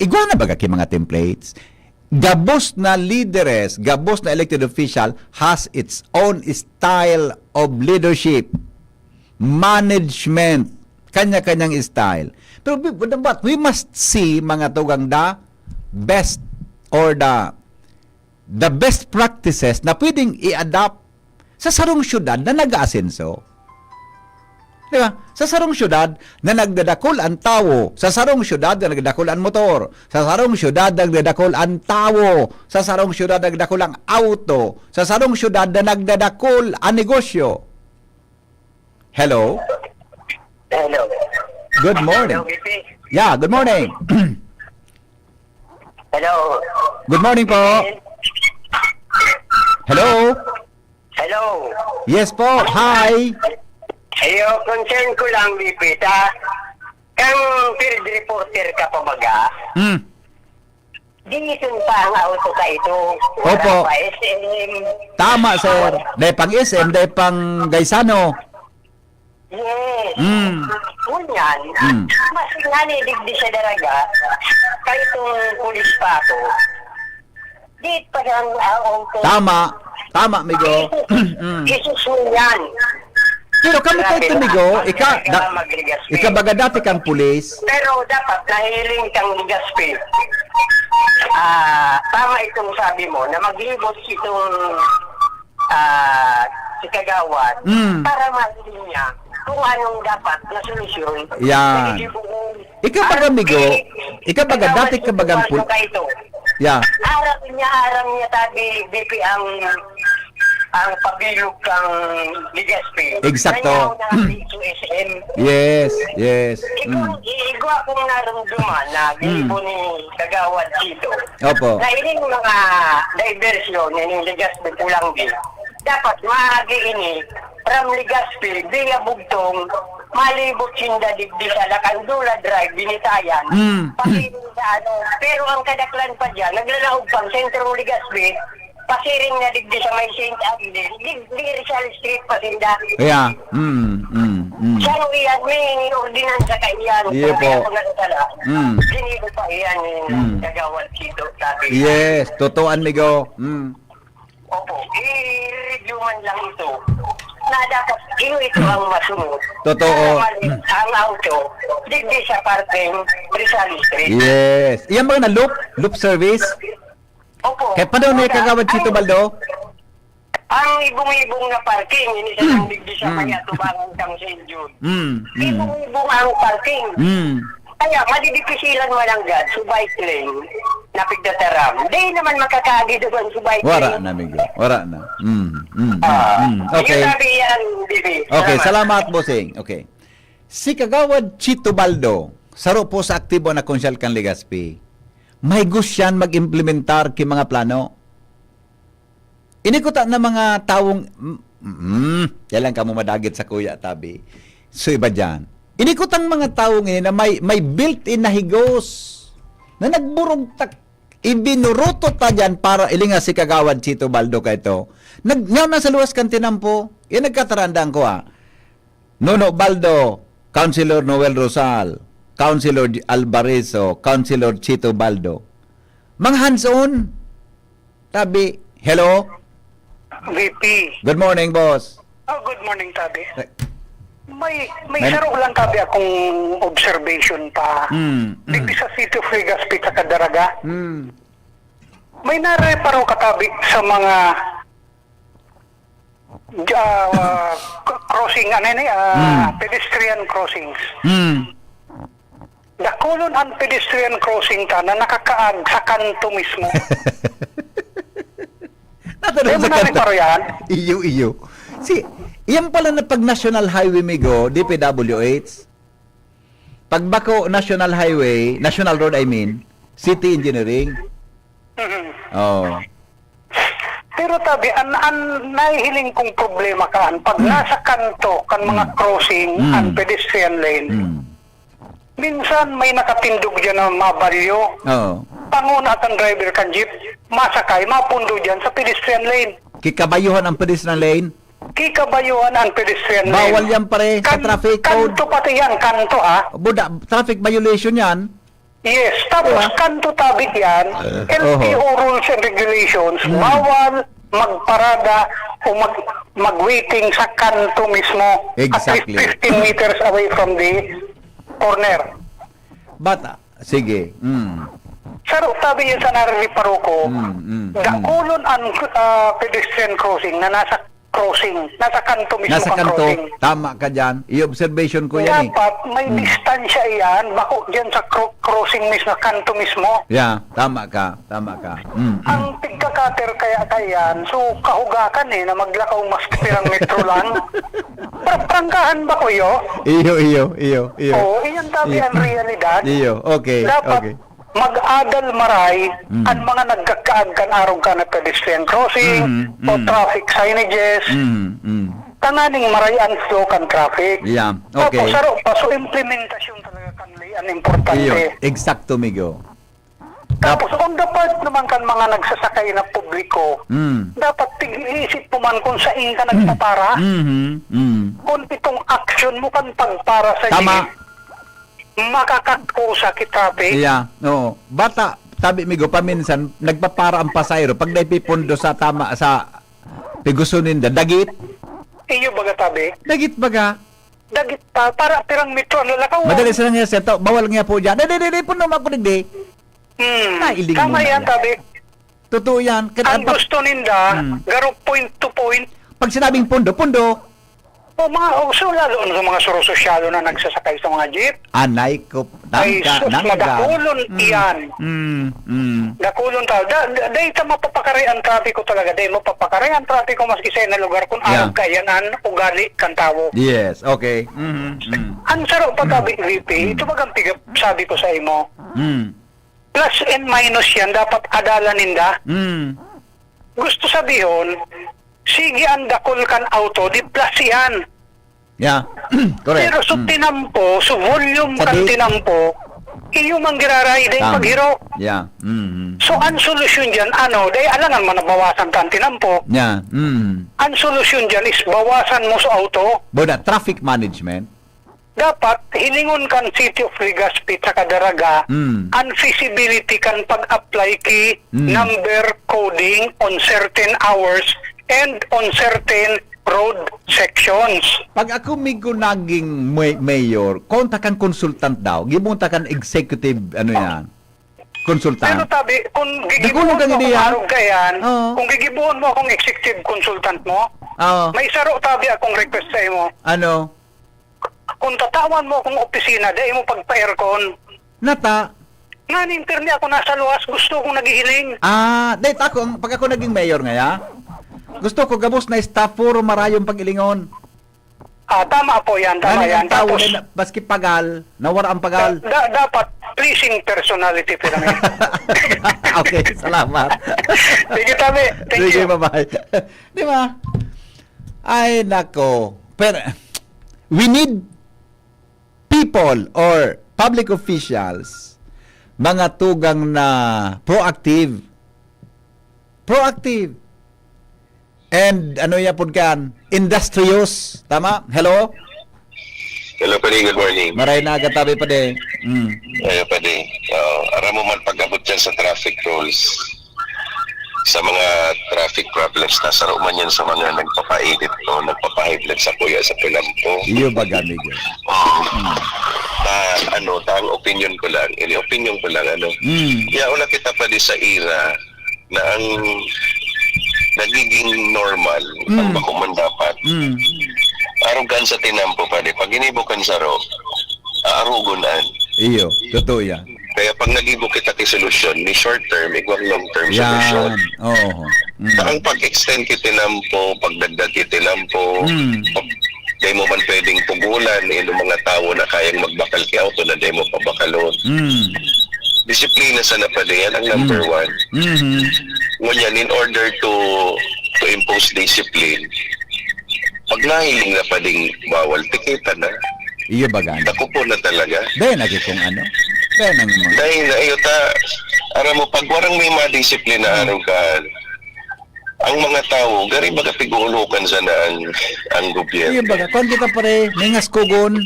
Igwa na baga ki mga templates? Gabos na lideres, gabos na elected official has its own style of leadership, management, kanya-kanyang style. Pero we, but we must see, mga tugang, the best or the the best practices na pwedeng i-adapt sa sarong syudad na nag-aasenso. Di ba? Sa sarong syudad na nagdadakol ang tawo, sa sarong syudad na nagdadakol ang motor, sa sarong syudad na nagdadakol ang tawo, sa sarong syudad na nagdadakol ang auto, sa sarong syudad na nagdadakol ang negosyo. Hello? Hello. Good morning. Hello, V P. Yeah, good morning. Hello. Good morning po. Hello? Hello. Yes po. Hi. Ayo, concern ko lang, V P, ta. Kang field reporter ka pa baga? Hmm. Di iton pa ang auto ka ito. Opo. Wala pa S M. Tama, sir. Dahil pang S M, dahil pang Gaisano. Yes. Mm. Ngunyan, Mm. mas nga ni digdi sa daraga, kay itong pulis pa ako. Di pa ang aon ko. Tama. Tama, migo. Mm. Jesus mo yan. Pero kamo Grabe kayo, migo, na. Ika, Grabe ka da, magligas, ika eh. Baga dati kang pulis. Pero dapat nahiling kang Legazpi. Ah, tama itong sabi mo na maglibot itong ah, si Kagawad Mm. para mahiling niya kung anong dapat na solusyon. Yan. Nagigibugol. Ikaw ba, Parang amigo? si Ikaw ba, Kagawad dati ka bagang Tutukan pul- ko kayo. Yeah. Aram niya, aram niya, tabi, B P ang, ang pabilog kang Legazpi. Eksakto. Nanyaw na nga dito S M. Yes, yes. Ikaw, Mm. i-, igwa kong narumduman na Mm. gibo ni Kagawad Tito. Opo. Na ining mga diversyon, ining Legazpi, Pulangi, dapat maagi ini from Legazpi, via Bugtong, malibot sinda digdi sa Lacandola Drive, Binitayan, Mm. pati sa ano. Pero ang kadaklan pa diyan, naglalaog pang sentrong Legazpi, pasiring na digdi sa may Saint Agnes, dig-, di Rizal Street pa sinda. Yeah. Mm, mm, mm. Siya, iyan, may ordinansa ka iyan. Iya Kung po. kaya ko natatala, Mm. ginibo pa iyan ni Mm. Kagawad Tito, sabi niya. Yes, totoo, amigo. Mm. Opo, i-review man lang ito. Na dapat, iyo ito ang masunod. Totoo. Para mali ang auto, digdi sa parking, Rizal Street. Yes. Iyan mga na loop, loop service. Opo. Kaya pa daw na Kaya, Kagawad Chito ang, Baldo? ang ibong-ibong na parking, ini sa Mm. San Miguel, sa Mm. may atubangan kang Saint Jude. Mm. Mm. Ibong-ibong ang parking. Mm. Kaya madidipisilan man ang gad, sa bike lane, napigtataram. Di naman makakaagi doon sa bike Wara lane. na, amigo. Wara na. Mm, mm, mm, Ah, mm. Okay. Yun sabi yan, Bibi. Okay, Salamat. salamat, bossing. Okay. Si Kagawad Chito Baldo, saro po sa aktibo na konsyal kan Legazpi, may gusto yan mag-implementar ki mga plano. Ini kuta na mga tawong, mm, mm, yan lang kamo madagit sa kuya, tabi. So, iba dyan. Ini kutang mga tawong ini na may, may built-in na higos na nagburugtak, ibinurutot ta dyan para ilinga si Kagawad Chito Baldo kayto. Nag, nga na sa luwas kan tinampo, yan nagkatarandaan ko, ah. Nono Baldo, Councilor Noel Rosal, Councilor Albareso, Councilor Chito Baldo. Mga hands-on. Tabi, hello? V P. Good morning, boss. Oh, good morning, Tabi. Eh. May, may May saro lang, Tabi, akong observation pa. Mm, mm. Digdi sa City of Legazpi, sa Kadaraga. Mm. May nareparo ka, Tabi, sa mga ah, ah, c-, crossing, ano yun eh, ah, Mm. pedestrian crossings. Mm. Dakulon an pedestrian crossing ta na nakakaag sa kanto mismo. Natanong Di mo sa na kanto. Reparo yan? Iyo, iyo. Si, yan pala na pag National Highway, migo, D P W H. Pag bako National Highway, National Road, I mean, City Engineering. Mhm. Oh. Pero tabi, an, an nahihiling kong problema kaan, pag Mm. nasa kanto kan mga Mm. crossing, Mm. an pedestrian lane, Mm. minsan may nakatindog dyan na mabalyo. Oo. Panguna kan driver kan jeep, masakay, mapundo dyan sa pedestrian lane. Kikabayuhan ang pedestrian lane? Kikabayuhan ang pedestrian lane. Bawal yan, pare, sa Kan-, traffic code. Kanto pati yan, kanto, ha? Buda, traffic violation yan. Yes, tapos Diba? kanto tabi yan, Eh, L T O oho. rules and regulations, Mm. bawal magparada o mag-, mag-waiting sa kanto mismo, Exactly. at least fifteen meters away from the corner. Bata, sige. Mm. Saro tabi yan sa naririparo ko, Mm, mm, mm. dakulon ang, ah, pedestrian crossing na nasa crossing, nasa kanto mismo Nasa kan kanto, crossing. Tama ka dyan. I-observation ko yan eh. Dapat may Mm. distansya iyan, bako dyan sa cro-, crossing mismo, kanto mismo. Yeah, tama ka, tama ka. Mm, mm. Ang tigka-cutter kaya kaiyan, so kahugakan eh, na maglakaw mas pirang metro lang. Pra-, prangkahan ba ko iyo? Iyo, iyo, iyo, iyo. Oo, iyan tabi Iyo. ang realidad. Iyo, okay, Dapat okay. mag-adal maray Mm. an mga nagkakaag kan arog kan na pedestrian crossing Mm, o mm. traffic signages. Mm, mm. Tanganing maray an flow kan traffic. Yeah, Tapos okay. saro pa, so implementasyon talaga kan ley an importante. Iyo, eksakto, migo. Tapos on the part naman kan mga nagsasakay na publiko, Mm. dapat tig-iisip mo man kung sain ka Mm. nagpapara. Mhm, mm. Kung itong action mo kan pagpara sa Tama. jeep, makakaktusa ki traffic. Yeah, oo. Bata, tabi, migo, paminsan, nagpapara ang pasahero pag naipipundo sa tama, sa piguso ninda, dagit. Iyo baga tabi? Dagit baga. Dagit pa, para pirang metro ang lalakaw. Madali silang niya, sir. Bawal nga po dyan. Dali, dali, puno mo ako, digdi. Hmm. Nailing Tama mo na yan, yan. tabi. Totoo yan. Kaya Ang ang pag- gusto ninda, Hmm. garo point to point. Pag sinabing pundo, pundo. O mga, o, so lalo na sa mga suro-sosyalo na nagsasakay sa mga jeep. Anay ko, Ay, tangka, sus, nangga. madakulon Mm, iyan. mm, mm. Dakulon tao. Da, da, dahil sa mapapakari ang trapiko talaga, dahil mapapakari ang trapiko maski sa na lugar kung Yeah. arog ka yan, an ugali kan tawo. Yes, okay. Mhm, mm. Ang saro pa Mm. tabi, V P, Mm. ito bagang piga-, sabi ko sa imo. Mm. Plus and minus yan, dapat adalan ninda. Mm. Gusto sabihon, sige ang dakul kan auto, di plus yan. Yeah. Correct. Pero so Mm. tinampo, so volume kan Sabi- tinampo, iyo man giraray, dahil Tama. paghiro. Yeah. Mm-hmm. So, ang solusyon dyan, ano, dahil alangan man nabawasan ka ang tinampo. Yeah. Mm. Ang solusyon dyan is bawasan mo sa auto. Boda, traffic management. Dapat hilingon kan City of Legazpi saka Daraga Mm. an feasibility kan pag-apply ki Mm. number coding on certain hours and on certain road sections. Pag ako, migo, naging may-, mayor, konta kan consultant daw, gibunta kan executive, ano yan, Pero consultant. tabi, kung Dakulo gigibuhon kang mo akong ideya. arog ka yan, Oo. kung gigibuhon mo akong executive consultant mo, Oo. may saro tabi akong request sa imo. Ano? Kung tatawan mo akong opisina, dai mo pagpa-aircon. Nata? Nga, nintirni ako nasa luwas, gusto kong naghihiling. Ah, dahil ako, ang, pag ako naging mayor ngaya, gusto ko gabos na staff, puro marayong pag-ilingon. Ah, tama po yan, tama Ngani yan. ang tao Tapos, na, na, maski pagal, nawara ang pagal. da, da, dapat pleasing personality, pero may Okay, salamat. Sige, tabi. Thank Sige, you. bye-bye. Di ba? Ay, nako. Pero, we need people or public officials, mga tugang na proactive. Proactive. And ano yan po kan? Industrious. Tama? Hello? Hello, Padi. Good morning. Maray na agad tabi, Padi. Mm. Hello, Padi. Oh, aram mo man pag-abot dyan sa traffic rules, sa mga traffic problems na saro man yan sa mga nagpapainit o nagpapa-high blood sa kuya sa pilampo. Iyo ba, Gamigo? Mm. Ta, ano, ta ang opinion ko lang, ini opinion ko lang, ano. Mm. Yaon na kita pa di sa era na ang nagiging normal, ang Mm. bako man dapat. Mm. Arogan sa tinampo pa di, pag inibo kan saro, aarogon an. Iyo, totoo yan. Kaya pag nagibo kita ki solusyon, may short term, igwang long term solusyon. Yan. Oo. Mm. Sa ang pag-extend ki tinampo, pagdagdag ki tinampo, Mm. pag, dai mo man pwedeng pugulan, eh, ng mga tawo na kayang magbakal ki auto na dai mo pabakalon. Mm. Disiplina sana pa din yan, ang number Mm. one. Mhm. Ngunyan, in order to to impose discipline, pag nahiling na pa ding bawal, tikita na. Iyo baga na. Dako po na talaga. Dahil lagi kung ano. Dahil ang mga Dahil na iyo ta, aram mo, pag warang may madisiplina, Mm. aram ka, ang mga tawo, gari baga pig-uulukan sana ang, ang gobyerno. Iyo baga, kung kita pare, may ngaskugon.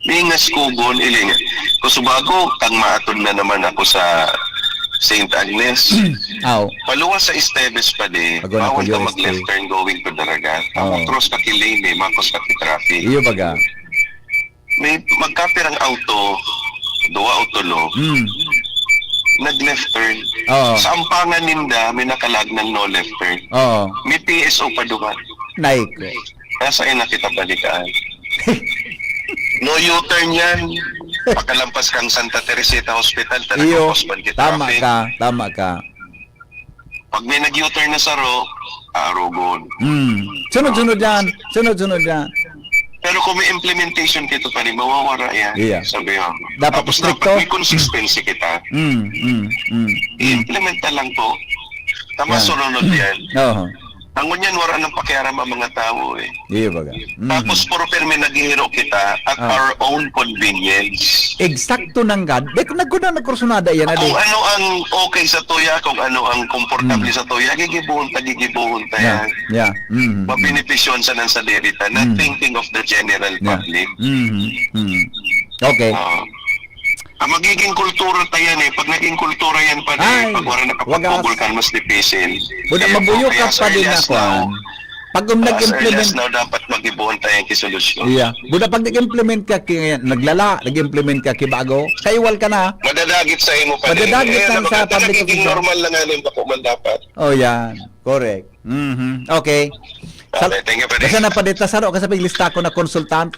May ngaskugon, iling. Kusubago, kang maatod na naman ako sa Saint Agnes. Aw. Paluwas sa Esteves pa di, Ago na bawal ka kuyo, mag-left este. turn going to Daraga. Oo. Ang cross ka ki lane, eh, makos ka ki traffic. Iyo baga. May magkapirang auto, duwa o tulo. Mm. Nag-left turn. Oo. Sa ampangan ninda, may nakalag ng no left turn. Oo. May P S O pa duman. Nay ko. Nasa ina kita balikan. No U-turn yan. Pakalampas kang Santa Teresita Hospital, talagang Iyo, posban kita tama traffic. ka, tama ka. Pag may nag-U-turn na saro, arugon. Hmm. Sunod-sunod yan. Sunod-sunod yan. Pero kung may implementation kito pa rin, mawawara yan. Iya. Sabi mo. Dapat Tapos stricto. dapat may consistency kita. Hmm, hmm, hmm, hmm. I-implement na lang po. Tama, Yan. sunod yan. Oo. Ang ngunyan, wala nang pakiaram ang mga tao eh. Iyo baga. Mhm. Tapos, puro pirmi naghihiro kita at Ah. our own convenience. Eksakto nanggad. Dek, nagkuna, nagkursunada yan, Kung adi. ano ang okay sa tuya, kung ano ang komportable Mm. sa tuya, gigibuhon ta, gigibuhon ta Yeah. yan. Yeah. Mhm. Mabenepisyon sa nang sadiri ta, not Mm. thinking of the general Yeah. public. Mhm. Mhm. Okay. Ah. Ang magiging kultura ta yan eh. Pag naging kultura yan pa Ay, pag wala nakapagpabulkan, wagas. mas dipisil. Buda, Kaya mabuyo po, ka kaya pa sa din Elias ako, ah. now, Pag um, ah, sa Elias nag-implement now, dapat mag-ibuhon tayong kisolusyon. Iya. Buda, pag nag-implement ka, ki-, naglala, nag-implement ka, kibago, kaiwal ka na. Madadagit sa imo pa din. Madadagit Eh, lang ano sa ka, public nagiging official. normal na nga rin pa po man dapat. Oh, yan. Correct. Mhm. Okay. Sal-, Okay, thank you, Padre. Basta na, Padre, tasaro ka sa piglista ko na consultant.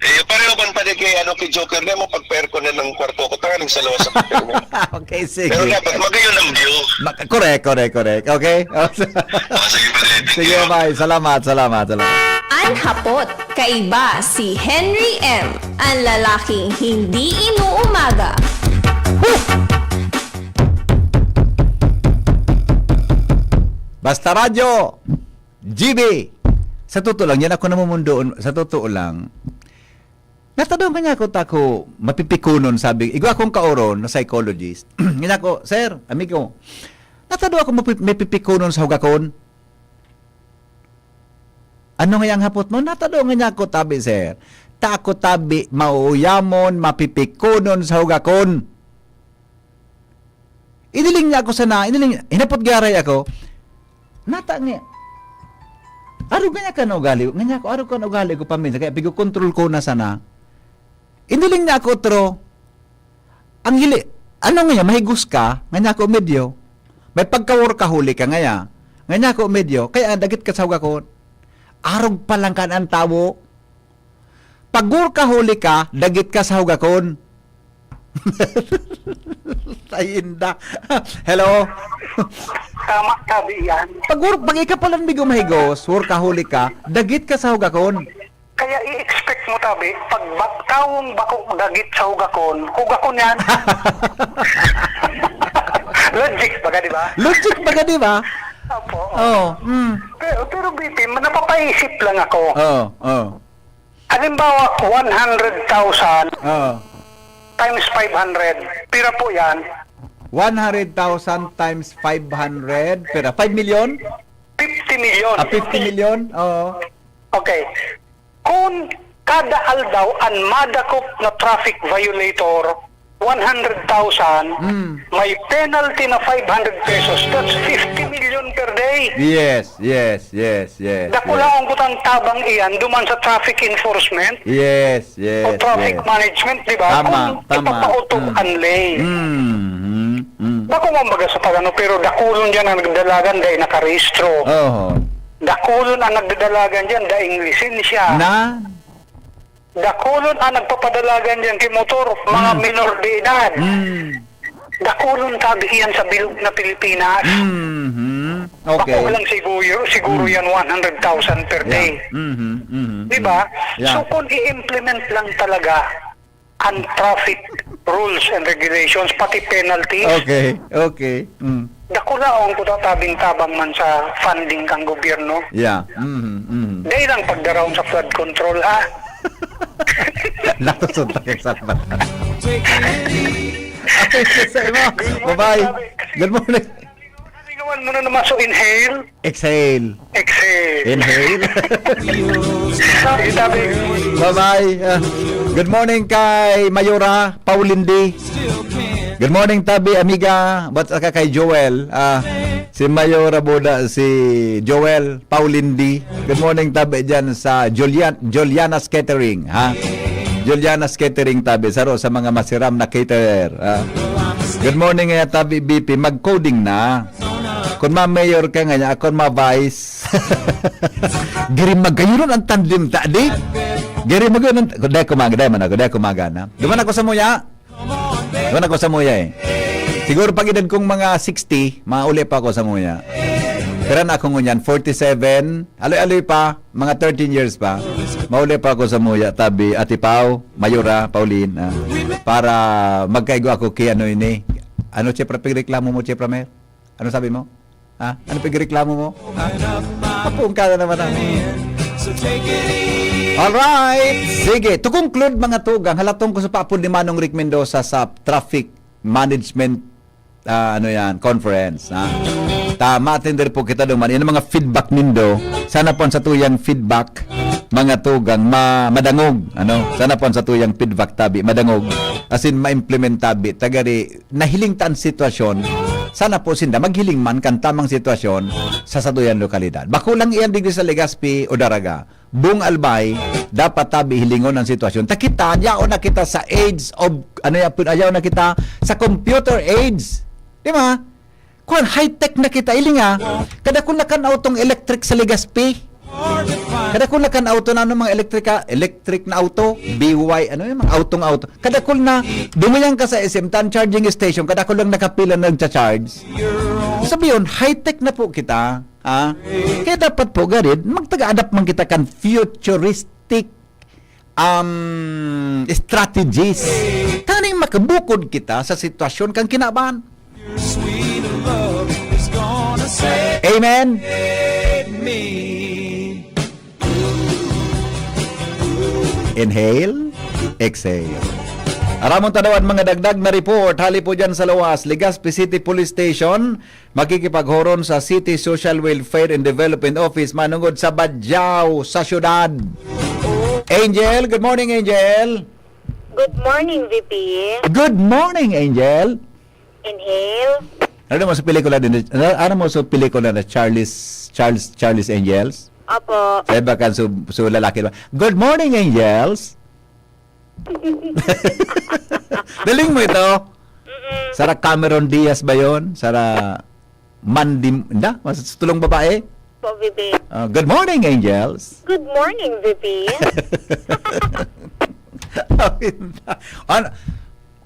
Eh, pareho man, Padre, kay, ano, kay Joker na mo, pag-aircon na ng kwarto ko, tanganing sa lawas sa pagkain. Okay, sige. Pero dapat magayon ang view. Ma-, correct, correct, correct. Okay? Oh, s-, Ah, sige, Padre. Thank sige, you. bye. Salamat, salamat, salamat. An hapot, kaiba si Henry M, ang lalaking hindi inuumaga. Basta Radyo, G B. Sa totoo lang, yan ako namumundo, sa totoo lang. Natado nga niya ako, tako, mapipikunon, sabi, igwa akong kaoron na psychologist. Nga niya ako, "Sir, amigo, natado ako mapi-, mapipikunon sa hugakon." "Ano nga ang hapot mo?" "Natado nga niya ako, tabi, sir. Tako tabi, mauuyamon, mapipikunon sa hugakon." Iniling niya ako sana, iniling, hinapot garay ako. Nata nga, arog nga niya kan ugali, nga niya ako, arog kan ugali ko paminsan, kaya pigo-control ko na sana. Iniling niya ako, otro, ang hili, ano nga niya, mahigos ka, nga niya ako medyo, may pagka-workaholic ka nga niya, nga niya ako medyo, kaya dagit ka sa hugakon. Arog pa lang kan ang tawo. Pag workaholic ka, dagit ka sa hugakon. Ay, inda. Hello? Tama, tabi yan. Pag work, pag ikaw pala, migo mahigos, workaholic ka, dagit ka sa hugakon. Kaya i-expect mo, tabi, pag ba-, tawong bako dagit sa hugakon, hugakon yan. Logic baga, di ba? Logic baga, di ba? Opo. Oo, mm. Pero, pero, B P, napapaisip lang ako. Oo, oo. Halimbawa, one hundred thousand Oo. times five hundred. Pira po yan? One hundred thousand times five hundred, pira? Five million? Fifty million. Ah, fifty million? Oo. Okay. Kung kada aldaw an madakop na traffic violator, one hundred thousand, Mm. may penalty na five hundred pesos, that's fifty million per day. Yes, yes, yes, yes, yes. Dakulaon ko tang tabang iyan duman sa traffic enforcement Yes, yes, o traffic yes. management, di ba? Tama, Kung tama. ipapauto Mm. ang lane. Mm, mm, mm. Bako man baga sa pag-ano, pero dakulon dyan ang nagdalagan dahil nakarehistro. Oho. Dakulon ang nagdadalagan dyan, daing lisensya. Na? Dakulon ang nagpapadalagan diyan ki motor, mga Mm. minor de edad. Mm. Dakulon tabi iyan sa bilog na Pilipinas. Mhm. Okay. Bako lang siguro, siguro Mm. yan one hundred thousand per Yeah. day. Mhm, mhm, Di ba? mhm. Yeah. So, kung i-implement lang talaga ang traffic rules and regulations, pati penalties, Okay, okay. Mm. dakulaon ko tabing-tabang man sa funding kang gobyerno. Yeah. Mhm, mhm. Dahil lang pagdaraon sa flood control, ha? Nakusog na kay Salman. Okay, sa imo. Bye-bye. Good morning. Lingawan mo na naman, so inhale. Exhale. Exhale. Inhale. Sabi, sabi. Bye-bye. Ah, good morning kay Mayora Paulindi. Good morning, tabi, amiga. What's up kay Joel? Ah, si Mayora Buda, si Joel Paulindi. Good morning, tabi, dyan sa Julian, Juliana's Catering, ha? Juliana's Catering, tabi, saro sa mga masiram na caterer, ha? Good morning, eh, tabi, B P. Mag-coding na. Kung ma-mayor ka ngayon, ako ma-vice. Giri magayon ang tandem ta, di? Giri magayon ang, dai kumaga, dai man ako, dai kumaga na. Duman ako sa muya. Duman ako sa muya eh. Siguro pag edad kong mga sixty, mauli pa ako sa muya. Pero na ako ngunyan, forty-seven, aloy-aloy pa, mga thirteen years pa. Mauli pa ako sa muya, tabi, Ate Pao, Mayora, Pauline, ah, para magkaigo ako kay ano ini. Ano, Chef Rapi, reklamo mo, Chef Ramer? Ano sabi mo? Ha? Ano pigreklamo mo? Ha? Kapungka na naman ang... Alright! Sige, to conclude, mga tugang, halatong ko sa paapod ni Manong Rick Mendoza sa traffic management, ah, ano yan, conference, ha? Ta, matender po kita duman. Yan ang mga feedback nindo. Sana po ang satuyang feedback, mga tugang, ma-, madangog, ano? Sana po ang satuyang feedback tabi, madangog. As in, ma-implement tabi. Tagari, nahiling ta an sitwasyon, sana po sinda maghiling man kan tamang sitwasyon sa satuyang lokalidad. Bako lang iyan digdi sa Legazpi o Daraga. Buong Albay, dapat tabi hilingon ang sitwasyon. Ta kita, yaon na kita sa age of, ano ya, yaon na kita sa computer age. Di ba? Kuwan, high-tech na kita, ilinga. Kadakul na kan autong electric sa Legazpi. Kadakul na kan auto na, ano, mga elektrika, electric na auto, B Y, ano yung mga autong-auto. Kadakul na, dumayang ka sa S M, tan charging station, kadakul lang nakapila na nagcha-charge. Sabi yun, high-tech na po kita, ha? Kaya dapat po, garid, magtaga-adapt man kita kan futuristic, um, strategies. Tanganing makabukod kita sa sitwasyon kan kinaban. Amen. Inhale, exhale. Aramon tadawan mga dagdag na report. Hali po dyan sa luwas, Legazpi City Police Station, makikipaghoron sa City Social Welfare and Development Office manungod sa badyaw sa syudad. Angel, good morning, Angel. Good morning, V P. Good morning, Angel. Inhale. Ano mo sa pelikula din? Ano, ano mo sa pelikula na Charlie's, Charles, Charlie's Angels? Opo. Sa iba kan su, su lalaki ba? Good morning, Angels. Daling mo ito? Mm-mm. Sara Cameron Diaz ba yon? Sara Mandy, hindi? Mas tulong babae? Po, V P. Ah, good morning, Angels. Good morning, V P. Ano,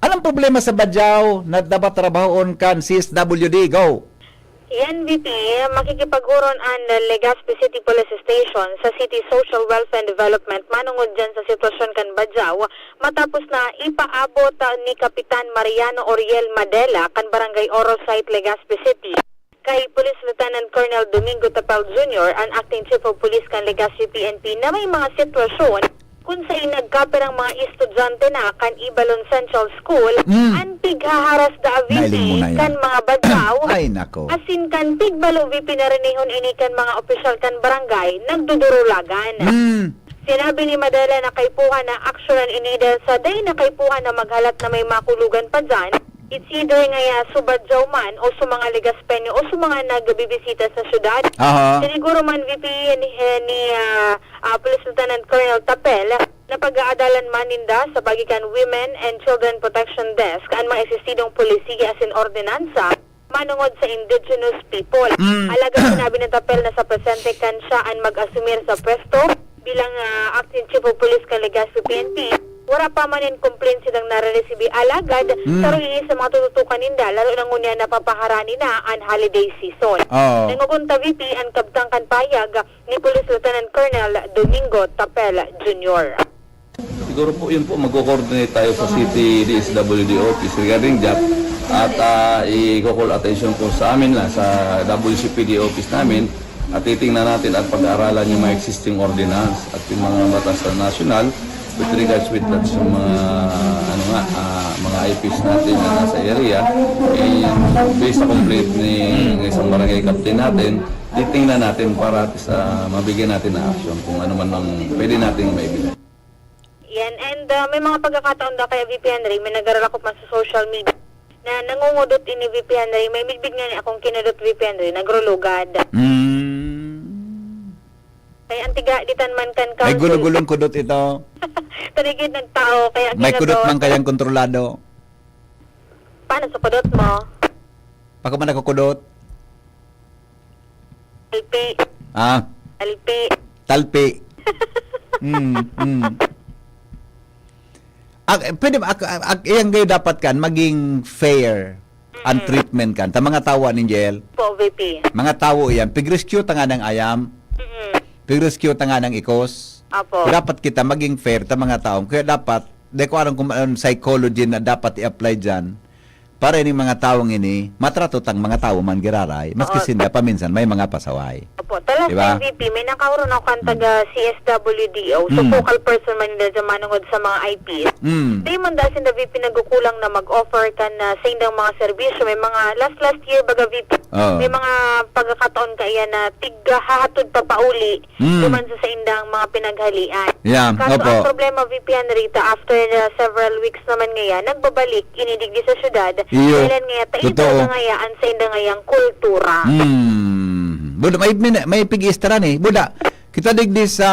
anong problema sa badyaw na dapat trabahoon kan C S W D? Go! Yan, V P, makikipaghoron an Legazpi City Police Station sa City Social Welfare and Development manungod dyan sa sitwasyon kan badyaw, matapos na ipaabot, ah, ni Kapitan Mariano Oriel Madela kan Barangay Oro Site, Legazpi City, kay Police Lieutenant Colonel Domingo Tapal Junior, an Acting Chief of Police kan Legazpi P N P, na may mga sitwasyon kun sain nagkapirang mga estudyante na kan Ibalon Central School Mm. an pighaharas da, Nailing mo na V P, yan. kan mga badyaw, Ay, nako. asin kan pigbalo, V P, narinihon ini kan mga opisyal kan barangay, nagdudurulagan. Mm. Sinabi ni Madela na kaipuhan na aksyonan ini dahil sa dai na kaipuhan na maghalat na may makulogan pa dyan, it's either ngaya subadyaw man o sa mga Legazpeño o sa mga nagbibisita sa syudad. Aha. Siniguro man, V P, ni, ni, ah, ah, Police Lieutenant Colonel Tapel na pag-aadalan man ninda sa paagi kan Women and Children Protection Desk an mga eksistidong polisiya asin ordinansa manungod sa indigenous people. Mm. Alagad sinabi ni Tapel na sa presente kan siya an mag-asumir sa pwesto Bilang, ah, Acting Chief of Police kan Legazpi P N P, wara pa man nin complaint silang nareresibi. Alagad, Mm. sa ruhiis sa mga tututukan ninda, lalo na ngunyan napapaharani na an holiday season. Oo. Nangungunta, V P, an kabtang kan pahayag ni Police Lieutenant Colonel Domingo Tapel Junior. Siguro po, yun po, magko-coordinate tayo sa City D S W D office regarding that. At, ah, i-call attention po sa amin na sa W C P D office namin. At titingnan natin at pag-aaralan yung mga existing ordinance at yung mga batas na nasyonal with regards with that sa mga, ano nga, ah, mga I Ps natin na nasa area. Eh, based sa complaint ni, ng isang barangay captain natin, titingnan natin para sa mabigyan natin ng action kung ano man ang pwede nating maibigay. Yan. And, ah, may mga pagkakataon daw kaya, V P Henry, may nagrarakop man sa social media na nangungudot ini, V P Henry. May midbid nga ni akong kinudot, V P Henry, nagrulugad. Mm. Kaya antiga, ditan man kan May council. Gulong-gulong kudot ito. Tarigid ng tao, kaya May kudot kinudot. Man kayang kontrolado. Paano sa kudot mo? Pag man nakukudot? Talpi. Ah. Talpi. Talpi. Mm, mm. Ak-, pwede ba, ak-, ak-, iyang kayo dapat kan, maging fair ang Mm. treatment kan. Ta mga tawo, Angel. Po, V P. Mga tawo iyan. Pig-rescue ta nga ng ayam. Mm. Pig-rescue ta nga ng ikos. Apo. Dapat kita maging fair ta mga taong. Kaya dapat, di ko alam kung anong psychology na dapat i-apply dyan. Para ining mga tawong ini, matrato tang mga tawo man giraray, maski Oo. sinda paminsan may mga pasaway. Opo, talas Diba? ng V P, may nakaoron ako kan Hmm. taga C S W D O, so Hmm. focal person man nila dyan manungod sa mga I Ps. Hmm. Di man dahil sinda V P nagkukulang na mag-offer kan, ah, sa indang mga serbisyo. May mga last, last year, baga V P, Oo. may mga pagkakataon kaya na tig-, hahatod pa pauli Hmm. duman sa saindang mga pinaghalian. Yeah, Kaso opo. ang problema, V P Henry, ta after the several weeks naman ngaya, nagbabalik ini digdi sa syudad. Iyo. Dahilan ngaya, taitaw Totoo. na ngaya ang sainda ngayang kultura. Hmm. Buda, may, may, may pig-istaran eh. Buda, kita digdi sa,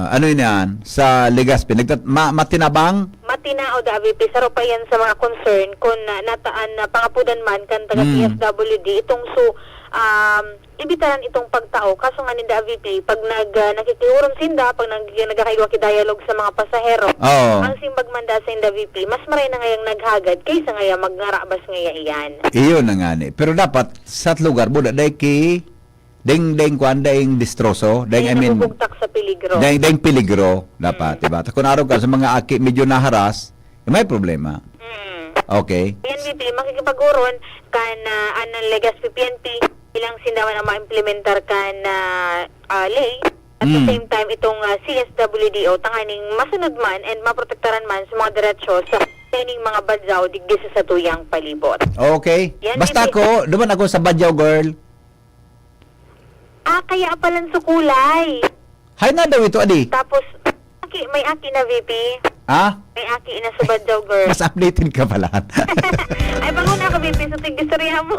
ano yun yan? Sa Legazpi. Nagtat-, ma-, matinabang? Matinao da, V P. Saro pa yan sa mga concern kung na, nataan na pangapudan man kan taga Hmm. P S W D. Itong so, um, ibitaran itong pagtao. Kaso nga ninda, V P, pag nag-, ah, nakikihurom sinda, pag nag-, nagkakaigwa ki dialogue sa mga pasahero, Oo. ang simbag man da sa inda, V P, mas maray na ngayang naghagad kaysa ngaya magngarabas ngaya iyan. Iyo na nga ni. Pero dapat, sa lugar mo, da-, dahil ki, ding, ding, kwan, ding distroso, ding, Dahil I mean, nabubugtak sa peligro. ding, ding peligro, dapat, Mm. diba? Ta kung araw ka sa mga aki, medyo naharas, may problema. Mm. Okay. Yan, V P, makikipag-uron kan, ah, anong Legazpi P N P, bilang sinda man ang ma-implementar kan, ah, ah, ley. At the Mm. same time, itong, ah, C S W D O, tanganing masunod man and maprotektaran man sa mga diretsyo sa ining mga badyaw digdi sa satuyang palibot. Okay. Yan, Basta V P. ako, duman ako sa badyaw, girl. Ah, kaya palan sukulay. Hay na daw ito, adi. Tapos, aki, may aki na, V P. Ha? May aki na sa badyaw, girl. Mas updated ka pala. Ay, bago na ako, V P, sa tig-istorya mo.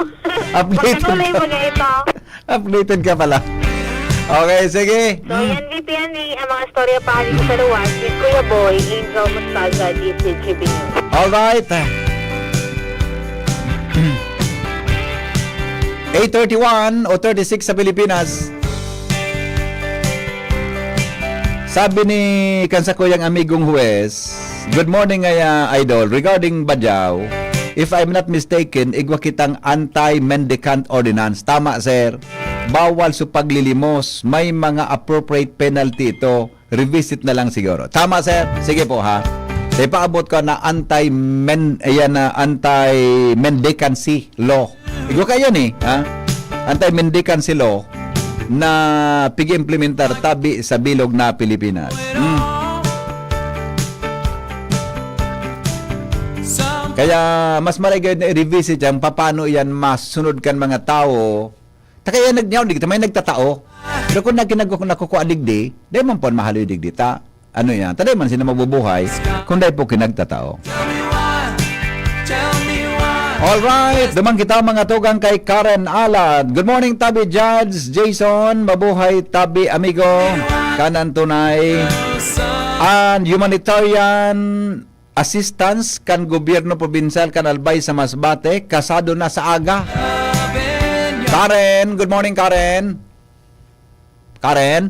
Updated Pagkakulay ka. mo nga ito. Updated ka pala. Okay, sige. So, Hmm. yan, V P, yan, eh, ang mga istorya pa dito sa luwas, with Kuya Boy, Angel Mostaza, D C G B News. Alright. Eight thirty-one o thirty-six sa Pilipinas. Sabi ni kan sakuyang amigong huwes, "Good morning, ngaya, Idol. Regarding Bajau, if I'm not mistaken, igwa kitang anti-mendicant ordinance." Tama, sir. Bawal sa paglilimos. May mga appropriate penalty ito. Revisit na lang siguro. Tama, sir. Sige po, ha. Ipaabot ko na anti-men-, ayan na, anti-mendicancy law. Igwa kayo ni, ha? Anti-mendicancy law na pig-implementar tabi sa bilog na Pilipinas. Hmm. Kaya mas marigay na i-revisit yan, paano yan masunod kan mga tao. Ta kaya nag-, yaon digdi, may nagtatao. Pero kung nag-, nag-, nakukua digdi, dai man po mahaloy digdi ta. Ano yan? Ta dai man sila mabubuhay kung dai po kinagtatao. Alright, duman kita mga tugang kay Karen Alad. Good morning, Tabi Judge Jason. Mabuhay, Tabi amigo. Kanan tunay. An humanitarian assistance kan gobyerno probinsyal kan Albay sa Masbate, kasado na sa aga. Karen, good morning, Karen. Karen?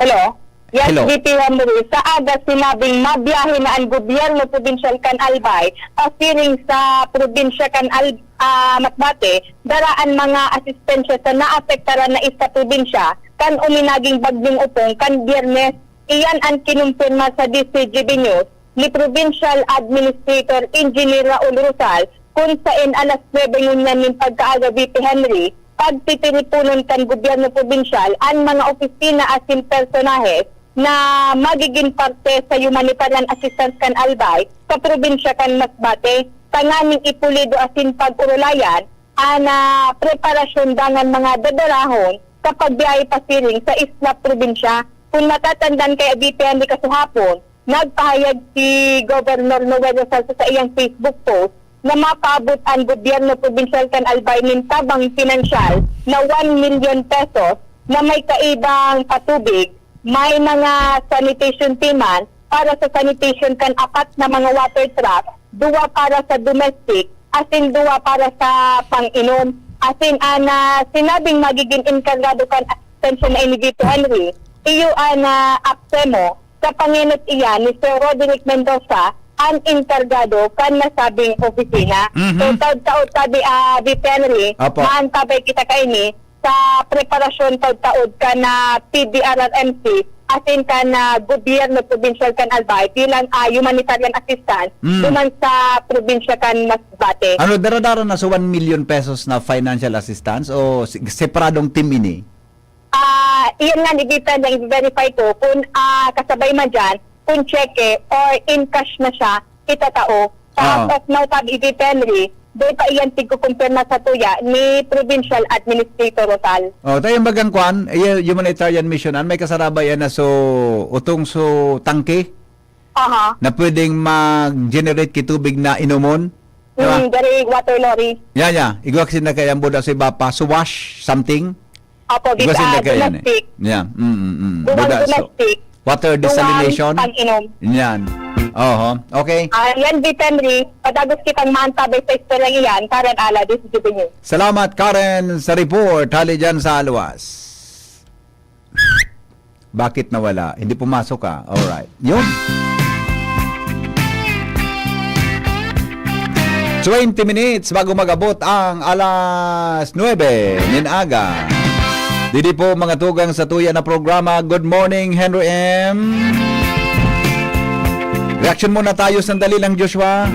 Hello? Yes, Hello. V P Henry, sa aga sinabing mabiyahe na an gobyerno probinsyal kan Albay pasiring sa probinsya kan Al-, ah, Masbate, dara an mga asistensya sa naapektaran na isa probinsya kan uminaging Bagyong Opong kan Biyernes. Iyan an kinumpirma sa D Z G B News ni Provincial Administrator Engineer Raul Rosal, kun saen alas nuebe ngunyan nin pagkaaga, V P Henry, pagtitiriponon kan gobyerno probinsyal an mga opisina asin personahes na magigin parte sa humanitarian assistance kan Albay sa probinsya kan Masbate, tanganing ipulido asin pag-orolayan an, ah, preparasyon dangan mga dadarahon kapag biyahe pasiring sa isla probinsya. Kun matatandaan kaya, V P Henry, kasuhapon, nagpahayag si Governor Noel Rosal sa iyang Facebook post na mapaabot an gobyerno probinsyal kan Albay nin tabang pinansyal na one million pesos na may kaibang patubig, may mga sanitation fee man para sa sanitation kan apat na mga water truck, duwa para sa domestic, asin duwa para sa pang-inom. Asin an, ah, sinabing magiging enkargado kan asistensya na ini, V P Henry, iyo an, ah, APSEMO, sa pangenot iyan ni Sir Roderick Mendoza, an enkargado kan nasabing opisina. Mhm. So, taod-taod tabi, ah, V P Henry, Apo. maantabay kita kaini sa preparasyon taod-taod kan, ah, P D R R M C, asin kan, ah, gobyerno probinsyal kan Albay bilang, ah, humanitarian assistance Mm. duman sa probinsya kan Masbate. Ano, daradara na sa one million pesos na financial assistance o si-, separadong team ini? Ah, iyan nga, i-depend ang i-verify ko kung, ah, kasabay man dyan, kung cheque or in cash na siya itatao. Sa Oo. as of now, sabi ni Henry, doon pa iyan tigkukumpirma sa tuya ni Provincial Administrator Rosal. Oh, tayo bagang kwan, eh, humanitarian mission, an may kasaraba yan na so, utong so tangke Aha. na pwedeng mag-generate ki tubig na inomon. Di ba? Mm, dari water lorry. Ya, ya. Igwa kasi na kaya ang buda sa iba pa. So, wash something. Opo, Igwa kasi na kaya yan eh. domestic. Yeah. Mm, mm, mm. Duwang Buda, so, domestic. water Duwang desalination. pang-inom. Yan. Oho. Okay. Ah, yan, Vic Henry. Padagos kitang maantabay sa istoryang iyan. Karen Ala, D Z G B News. Salamat, Karen, sa report. Hali dyan sa Aluas. Bakit nawala? Hindi pumasok ka. Alright. Yun. Twenty minutes bago mag-abot ang alas nuebe nin aga. Didi po, mga tugang, sa tuya na programa, Good Morning, Henry M. Reaction muna tayo, sandali lang, Joshua.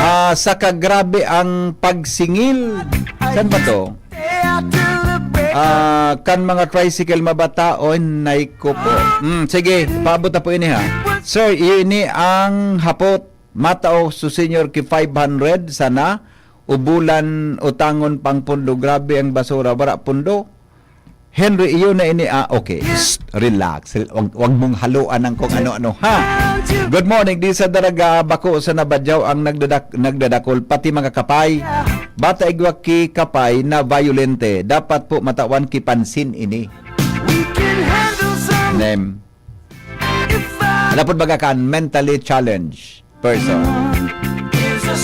Ah, saka grabe ang pagsingil. Saan ba to? Ah, kan mga tricycle mabata, oy, nay ko po. Mm, sige, paabot na po ini, ha. Sir, ini ang hapot. Matao su senior ki five hundred sana. Ubulan, utangon pang pundo. Grabe ang basura, wala pundo. Henry, iyo na ini, ah, okay. Shh, relax. Wag, wag mong haluan ng kung ano-ano, ha? Good morning. Di sa Daraga, bako sa Nabadyaw ang nagdadak-, nagdadakol, pati mga kapay. Bata igwa ki kapay na violente. Dapat po matawan ki pansin ini. Nem. Lapod baga kan mentally challenged person.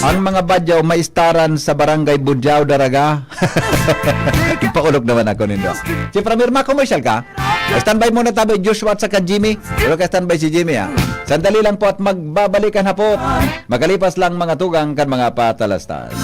Ang mga Badyaw maistaran sa Barangay Budyaw, Daraga. Ipaulog naman ako nindo. Si Pramir, ma-commercial ka? Standby muna tabi, Joshua at saka Jimmy. Pero ka standby si Jimmy, ha. Sandali lang po at magbabalikan na po. Makalipas lang mga tugang kan mga patalastas.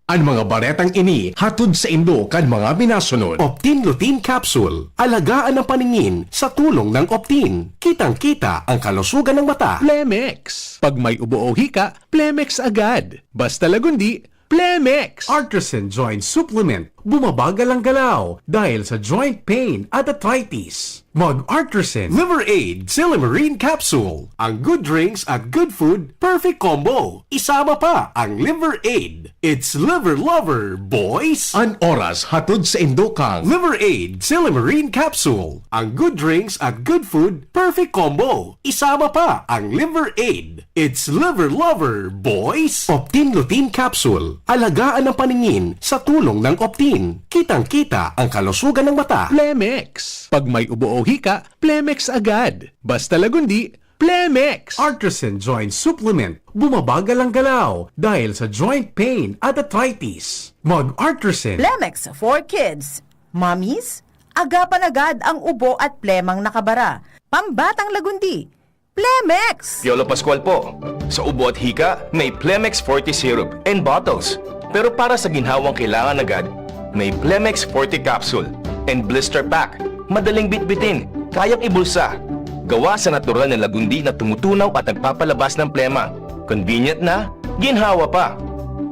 An mga baretang ini hatod saindo kan mga minasunod. Optin Lutein Capsule. Alagaan ang paningin sa tulong ng Optin. Kitang-kita ang kalusugan ng mata. Plemex. Pag may ubo o hika, Plemex agad. Basta lagundi, Plemex. Artisan Joint Supplement. Bumabagal ang galaw dahil sa joint pain at arthritis. Mag Artisan Liver Aid Silymarin Capsule. Ang good drinks at good food, perfect combo. Isama pa ang Liver Aid. It's Liver Lover, boys! An oras hatod saindo kan Liver Aid Silymarin Capsule. Ang good drinks at good food, perfect combo. Isama pa ang Liver Aid. It's Liver Lover, boys! Optin Lutein Capsule. Alagaan ang paningin sa tulong ng Optin. Kitang-kita ang kalusugan ng mata. Plemex. Pag may ubo o hika, Plemex agad. Basta lagundi, Plemex. Artisan Joint Supplement. Bumabagal ang galaw dahil sa joint pain at arthritis. Mag Artisan. Plemex for kids, mommies, Agapan agad ang ubo at plemang nakabara. Pambatang Lagundi, Plemex! Piolo Pascual po. Sa ubo at hika, may Plemex Forte Syrup and bottles. Pero para sa ginhawang kailangan agad, may Plemex Forte Capsule and Blister Pack. Madaling bitbitin, kayang ibulsa. Gawa sa natural na lagundi na tumutunaw at nagpapalabas ng plema. Convenient na, ginhawa pa.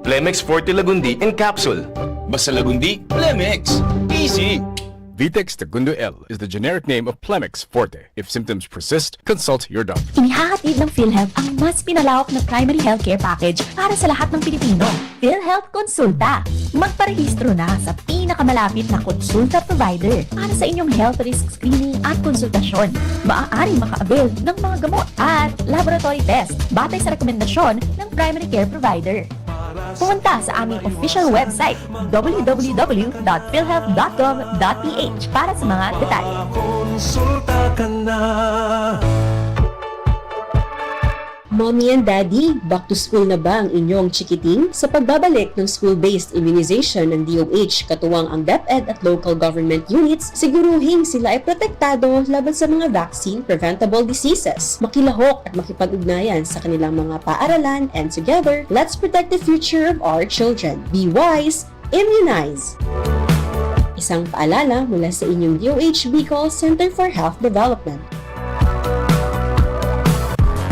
Plemex Forte Lagundi in Capsule. Basta Lagundi, Plemex. Easy! Vitex Tagundo L is the generic name of Plemex Forte. If symptoms persist, consult your doctor. Inihahatid ng PhilHealth ang mas pinalawak na primary healthcare package para sa lahat ng Pilipino. PhilHealth Konsulta. Magparehistro na sa pinakamalapit na konsulta provider para sa inyong health risk screening at konsultasyon. Maaaring maka-avail ng mga gamot at laboratory test batay sa rekomendasyon ng primary care provider. Pumunta sa aming official website, w w w dot philhealth dot gov dot p h, para sa mga detalye. Konsulta ka na. Mommy and Daddy, back to school na ba ang inyong chikiting? Sa pagbabalik ng school-based immunization ng D O H, katuwang ang DepEd at local government units, siguruhing sila ay protektado laban sa mga vaccine-preventable diseases. Makilahok at makipag-ugnayan sa kanilang mga paaralan, and together, let's protect the future of our children. Be wise, immunize! Isang paalala mula sa inyong D O H Bicol Center for Health Development.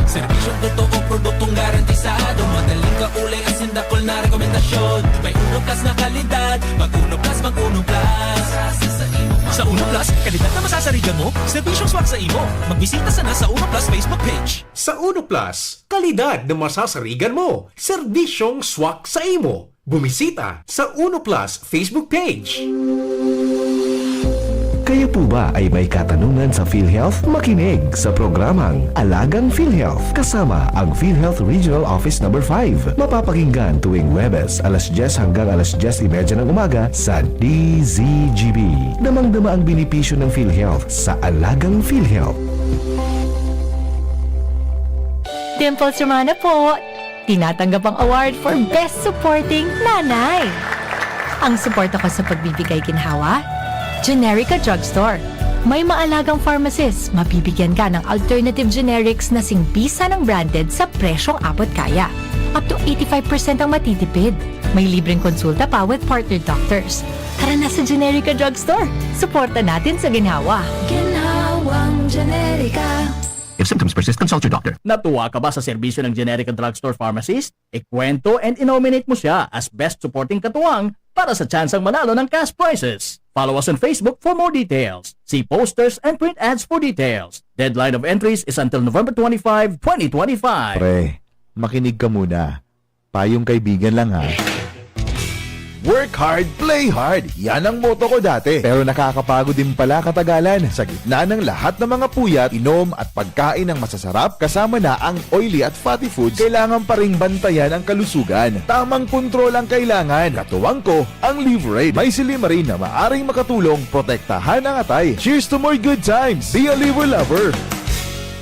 Serbisyong totoo, produktong garantisado, madaling kaulay, asin dakul na rekomendasyon. May Uno Plus na kalidad, mag Uno Plus, mag Uno Plus. Sa Uno Plus, kalidad na masasarigan mo, serbisyong swak sa imo. Magbisita sana sa Uno Plus Facebook page. Sa Uno Plus, kalidad na masasarigan mo, serbisyong swak sa imo. Bumisita sa Uno Plus Facebook page. Kayo po ba ay may katanungan sa PhilHealth? Makinig sa programang Alagang PhilHealth kasama ang PhilHealth Regional Office Number five. Mapapakinggan tuwing Huwebes, alas dyes hanggang alas dyes y media ng umaga sa D Z G B. Damang-dama ang benepisyo ng PhilHealth sa Alagang PhilHealth. Dimples Romana po! Tinatanggap ang award for Best Supporting Nanay. Ang suporta ko sa pagbibigay ginhawa, Generica Drugstore. May maalagang pharmacist, mabibigyan ka ng alternative generics na singbisa ng branded sa presyong abot kaya. Up to eighty-five percent ang matitipid. May libreng konsulta pa with partner doctors. Tara na sa Generica Drugstore. Suporta natin sa ginhawa. Ginhawang Generica. If symptoms persist, consult your doctor. Natuwa ka ba sa serbisyo ng Generica Drugstore Pharmacist? Ikwento and i-nominate mo siya as Best Supporting Katuwang para sa tsansang manalo ng cash prizes. Follow us on Facebook for more details. See posters and print ads for details. Deadline of entries is until November twenty-five, twenty twenty-five. Pre, makinig ka muna. Payong kaibigan lang, ha. Work hard, play hard. Yan ang motto ko dati. Pero nakakapagod din pala katagalan. Sa gitna ng lahat ng mga puyat, inom at pagkain ng masasarap, kasama na ang oily at fatty foods, kailangan pa ring bantayan ang kalusugan. Tamang kontrol ang kailangan. Katuwang ko, ang Liverade. May silymarin na maaring makatulong protektahan ang atay. Cheers to more good times! Be a Liver Lover!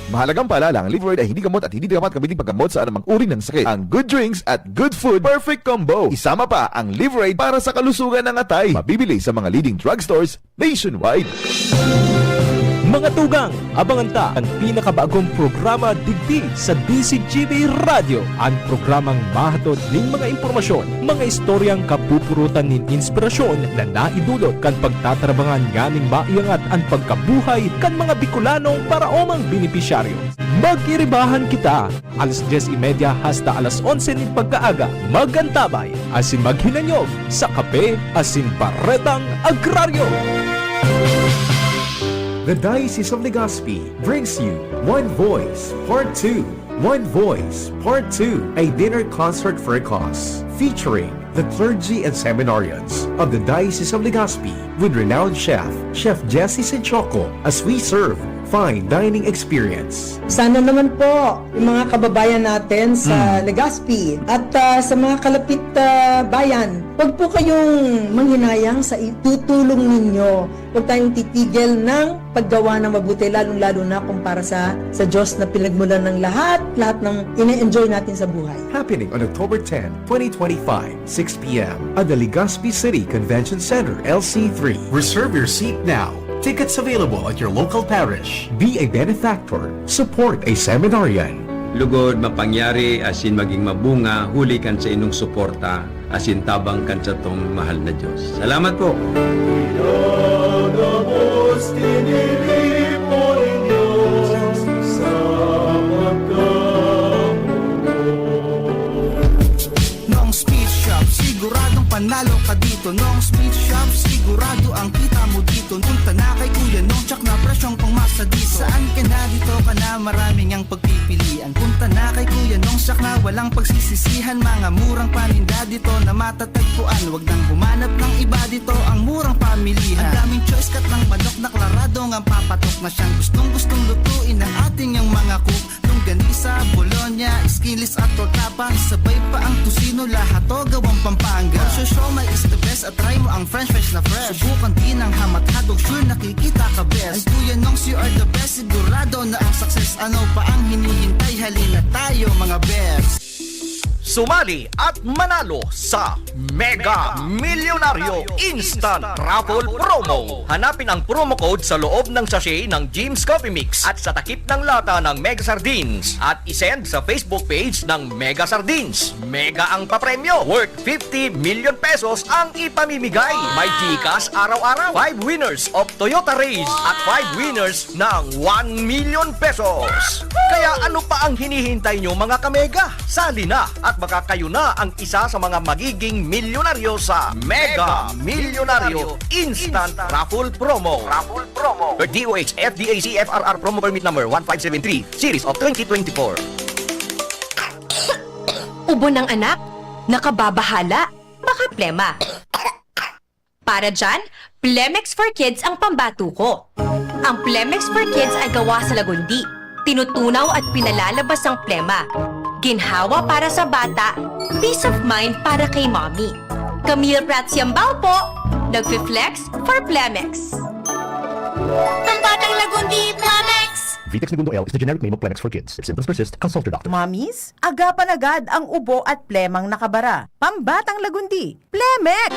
Mahalagang paalala, ang Liverade ay hindi gamot at hindi dapat gamitin paggamot sa anumang uri ng sakit. Ang good drinks at good food, perfect combo. Isama pa ang Liverade para sa kalusugan ng atay. Mabibili sa mga leading drugstores nationwide. Mga tugang, abangan ta an pinakabagong programa digdi sa D Z G B Radyo. An programang mahatod nin mga impormasyon, mga istoryang kapupurutan nin inspirasyon na naidulot kan pagtatarabangan nganing maiangat an pagkabuhay kan mga Bicolanong paraomang benepisyaryo. Mag-iribahan kita, alas dyes y media hasta alas onse nin pagkaaga. Mag-antabay asin maghinanyog sa Kape asin Baretang Agraryo. The Diocese of Legazpi brings you One Voice Part two. One Voice Part two, a dinner concert for a cause, featuring the clergy and seminarians of the Diocese of Legazpi with renowned chef, Chef Jesse Sinchoco, as we serve fine dining experience. Sana naman po, yung mga kababayan natin sa Mm. Legazpi at, ah, sa mga kalapit, ah, bayan, wag po kayong manghinayang sa itutulong ninyo. Huwag tayong titigil ng paggawa ng mabuti, lalong-lalo na kung para sa, sa Diyos na pinagmulan ng lahat, lahat ng ine-enjoy natin sa buhay. Happening on October ten, twenty twenty-five, six p m at the Legazpi City Convention Center, L C three. Reserve your seat now. Tickets available at your local parish. Be a benefactor. Support a seminarian. Lugod, mapangyari asin magin mabunga huli kan saindong suporta asin tabang kan satong mahal na Dios. Salamat po! Pinagabos, tiniripo nin Diyos sa pagkamugot. Nong Speed Shop, siguradong panalo ka dito. Nong Speed Shop, sigurado ang kita mo dito. Punta na kay Kuya Nong, tsak na presyong pangmasa dito. Saan ka na, dito ka na, maraming ang pagpipilian. Punta na kay Kuya Nong, tsak na walang pagsisisihan. Mga murang paninda dito na matatagpuan. Wag nang humanap ng iba, dito ang murang pamilihan. Ang daming choice, cut ng manok na klaradong ang papatok na siyang gustong-gustong lutuin ng ating ang mga cook. Longganisa, bologna, skinless at torta pan, sabay pa ang tocino, lahat to gawang Pampanga. For sure, siomai is the best at try mo ang french fries na fresh. Subukan din ang hamat hotdog, sure nakikita ka best. Ang Kuya Nongs, you are the best, sigurado na ang success. Ano pa ang hinihintay? Halina tayo, mga best. Sumali at manalo sa Mega Milyonaryo Instant Raffle Promo. Hanapin ang promo code sa loob ng sachet ng Jim's Coffee Mix at sa takip ng lata ng Mega Sardines at isend sa Facebook page ng Mega Sardines. Mega ang papremyo, worth fifty million pesos ang ipamimigay. May GCash araw-araw, five winners of Toyota Raiz at five winners ng one million pesos. Kaya ano pa ang hinihintay nyo, mga kamega? Sali na at baka kayo na ang isa sa mga magiging milyonaryo sa Mega Milyonaryo Instant Raffle Promo. Raffle Promo. Per D O H F D A C F R R Promo Permit Number one five seven three, Series of twenty twenty-four. Ubo ng anak? Nakababahala? Baka plema. Para dyan, Plemex for Kids ang pambato ko. Ang Plemex for Kids ay gawa sa lagundi. Tinutunaw at pinalalabas ang plema. Ginhawa para sa bata, peace of mind para kay mommy. Camille Prats Yambao po, nagfi-flex for Plemex. Pambatang Lagundi, Plemex! Vitex Negundo L is the generic name of Plemex for Kids. If symptoms persist, consult your doctor. Mommies, agapan agad ang ubo at plemang nakabara. Pambatang Lagundi, Plemex!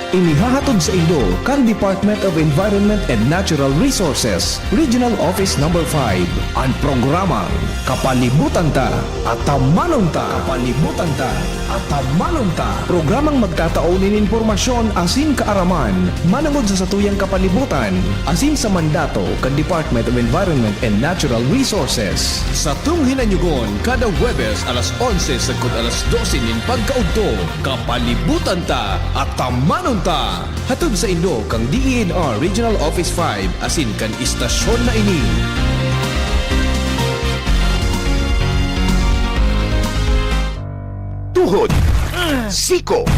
Inihahatod saindo kan Department of Environment and Natural Resources, Regional Office Number five, an programang Kapalibutan Ta, Atamanon Ta. Kapalibutan Ta, Atamanon Ta. Programang magtatao nin impormasyon asin kaaraman manongod sa satuyang kapalibutan asin sa mandato kan Department of Environment and Natural Resources. Satong hinanyogon kada Huwebes alas onse sagkod alas dose nin pagkaudto. Kapalibutan Ta, Atamanon Ta! Hatod saindo kan D E N R Regional Office five asin kan istasyon na ini. Tuhod, siko,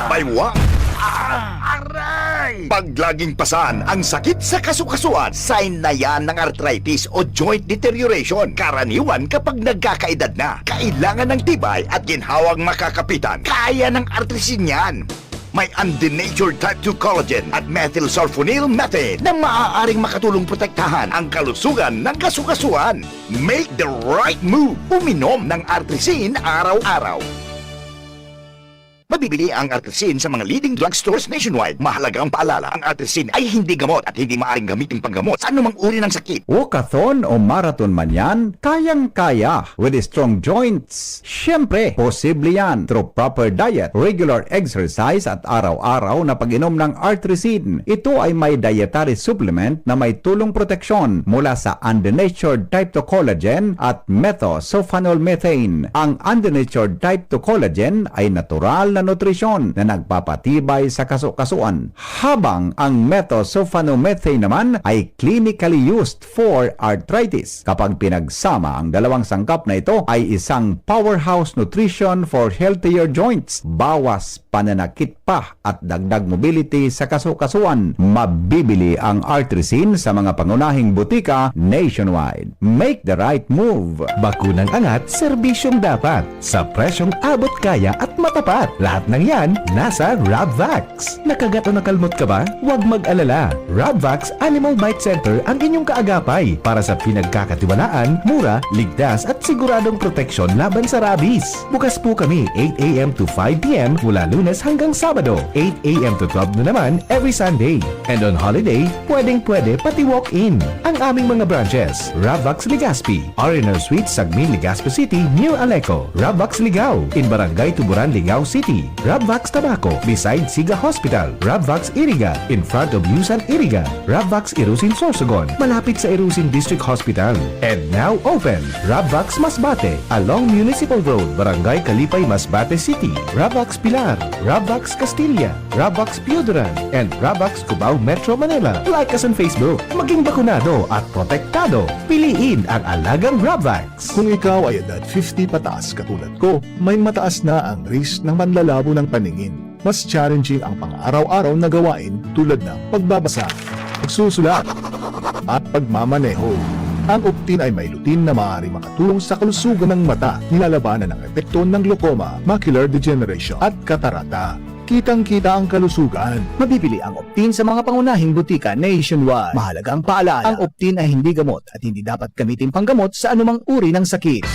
baywang, aray! Pag laging pasan ang sakit sa kasukasuan, sign na yan ng arthritis o joint deterioration. Karaniwan kapag nagkakaedad na, kailangan ng tibay at ginhawang makakapitan. Kaya ng Artrisin yan. May undenatured type two collagen at methylsulfonyl methane na maaaring makatulong protektahan ang kalusugan ng kasukasuan. Make the right move. Uminom ng Artrisin araw-araw. Mabibili ang Artrisin sa mga leading drugstores nationwide. Mahalagang paalala, ang Artrisin ay hindi gamot at hindi maaaring gamitin panggamot sa anumang uri ng sakit. Walkathon o marathon man yan, kayang-kaya with strong joints. Siyempre, posible yan through proper diet, regular exercise at araw-araw na pag-inom ng Artrisin. Ito ay may dietary supplement na may tulong proteksyon mula sa undenatured type two collagen at methylsulfonyl methane. Ang undenatured type two collagen ay natural na nutrisyon na nagpapatibay sa kasukasuan, habang ang methylsulfonyl methane naman ay clinically used for arthritis. Kapag pinagsama ang dalawang sangkap na ito, ay isang powerhouse nutrition for healthier joints. Bawas pananakit pa at dagdag mobility sa kasukasuan. Mabibili ang Artrisin sa mga pangunahing butika nationwide. Make the right move! Bakunang angat, serbisyong dapat, sa presyong abot kaya at matapat. Lahat ng yan nasa Rabvax. Nakagat o nakalmot ka ba? Huwag mag-alala. Rabvax Animal Bite Center ang inyong kaagapay para sa pinagkakatiwalaan, mura, ligtas at siguradong proteksyon laban sa rabies. Bukas po kami eight a m to five p m mula Lunes hanggang Sabado, eight a m to twelve na naman every Sunday. And on holiday, pwedeng-pwede pati walk-in. Ang aming mga branches, Rabvax Legazpi, R and R Suite, Sagmin, Legazpi City, near Aleco, Rabvax Ligao, in Barangay Tuburan, Ligao City, Rabvax Tabaco, beside Siga Hospital, Rabvax Iriga, in front of Yusan Iriga, Rabvax Irusin Sorsogon, malapit sa Irusin District Hospital. And now open, Rabvax Masbate, along Municipal Road, Barangay Kalipay, Masbate City, Rabvax Pilar, Rabvax Castilla, Rabvax Pioduran, and Rabvax Cubao, Metro Manila. Like us on Facebook. Maging bakunado at protektado. Piliin ang alagang Rabvax. Kung ikaw ay edad fifty pataas katulad ko, may mataas na ang risk ng panlalabo ng paningin. Mas challenging ang pang-araw-araw na gawain tulad ng pagbabasa, pagsusulat, at pagmamaneho. Ang Optin ay may lutein na maaaring makatulong sa kalusugan ng mata, nilalabanan ang epekto ng glaucoma, macular degeneration, at katarata. Kitang-kita ang kalusugan. Mabibili ang Optin sa mga pangunahing butika nationwide. Mahalagang paalala, ang Optin ay hindi gamot at hindi dapat gamitin panggamot sa anumang uri ng sakit.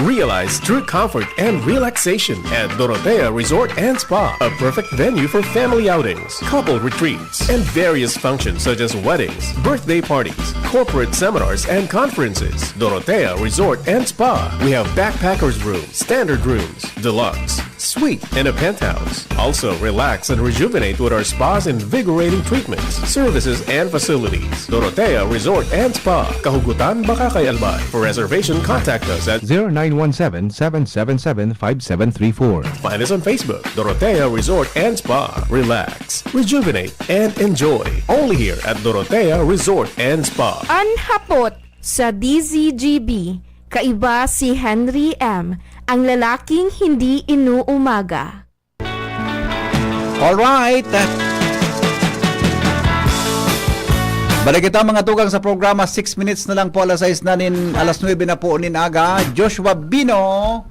Realize true comfort and relaxation at Dorotea Resort and Spa, a perfect venue for family outings, couple retreats, and various functions such as weddings, birthday parties, corporate seminars, and conferences. Dorotea Resort and Spa. We have backpackers room, standard rooms, deluxe, suite, and a penthouse. Also, relax and rejuvenate with our spa's invigorating treatments, services, and facilities. Dorotea Resort and Spa, Kahugutan, Bacacay, Albay. For reservation, contact us at zero nine one seven, seven seven seven, five seven three four. Find us on Facebook, Dorotea Resort and Spa. Relax, rejuvenate, and enjoy. Only here at Dorotea Resort and Spa. An hapot sa D Z G B, kaiba si Henry M, ang lalaking hindi inuumaga. Alright. Balik kita, mga tugang, sa programa. Six minutes na lang po, alas sais na nin, alas nuebe na po nin aga. Joshua Bino.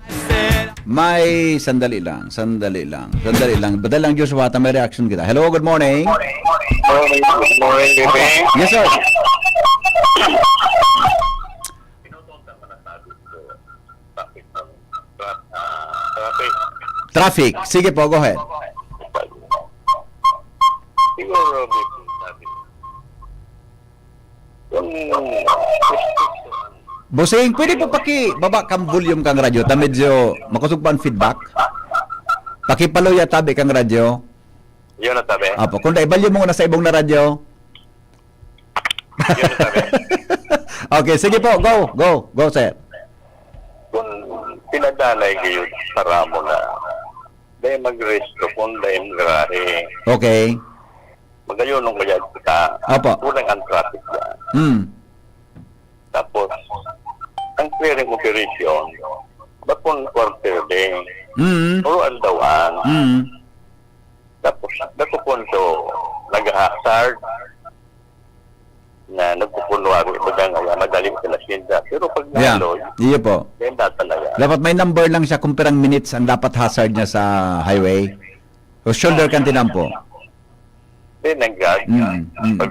May, sandali lang, sandali lang, sandali lang. Badal lang, Joshua, ta may reaction kita. Hello, good morning. Morning, good morning, Bibi. Yes, sir. Traffic. Sige po, go ahead. Siguro, may sinasabi. Kung Bossing, pwede po pakibaba kang volume kang radyo? Ta medyo makosog pa ang feedback. Pakipaluya tabi kang radyo. Yun ang tabi. Apo, kung dai, volume mo na sa ibong na radyo. Yun ang tabi. Okay, sige po. Go, go, go, sir. Kung pinadanay kayo sa ramo na, dai magresto, kung dai garahe. Okay. Magayon nung kaya kita, apo, kulang ang traffic dyan. Mm. Tapos, ang clearing operation, bakon quarterly, mm, o aldawan. Mm. Tapos, nagpupunto, nag-hazard, na nagpupunwari, baga nga, madali sila sinda. Pero pag, yeah, naloy, iyo po, then na talaga. Dapat may number lang siya kung pirang minutes ang dapat hazard niya sa highway. O shoulder kang tinampo. Then, ang gag, mm, mm, pag,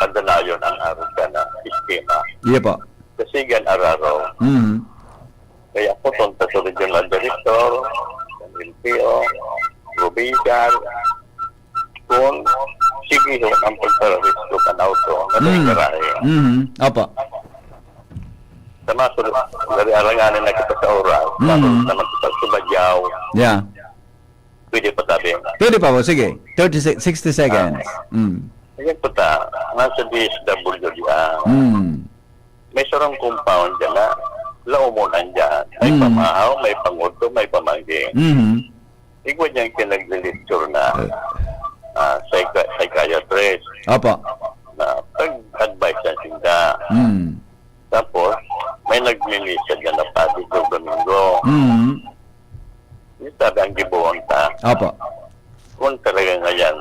pagdanayon ang araw ka na sistema. Iyo po. Kasigan araro. Mm. Kaya ako, punta sa regional director, sa L T O, provincial, kung sige ho ang pagpararesto kan auto na may, mm, garahe. Mm. Opo. Sa masunod, nari aranganin na kita sa oras, mm, masunod naman kita sa Badyao. Yeah. Pwede pa tabi. Pwede pa po, sige. Thirty se-, sixty seconds. Ah. Mm. Ayan po ta, nasa D S W D ang, mm, may sarong compound dyan na laumunan dyan. May, mm, pamahaw, may panguto, may pamanggi. Mm. Igwa dyan kinaglilistor na, eh, ah, psychi-, psychiatrist. Opo. Na pag-advise na sinda. Mm. Tapos, may nagmimisa dyan na padi Domingo. Mm. Yung sabi, ang gibuwang ta. Opo. Kung talaga ngayon,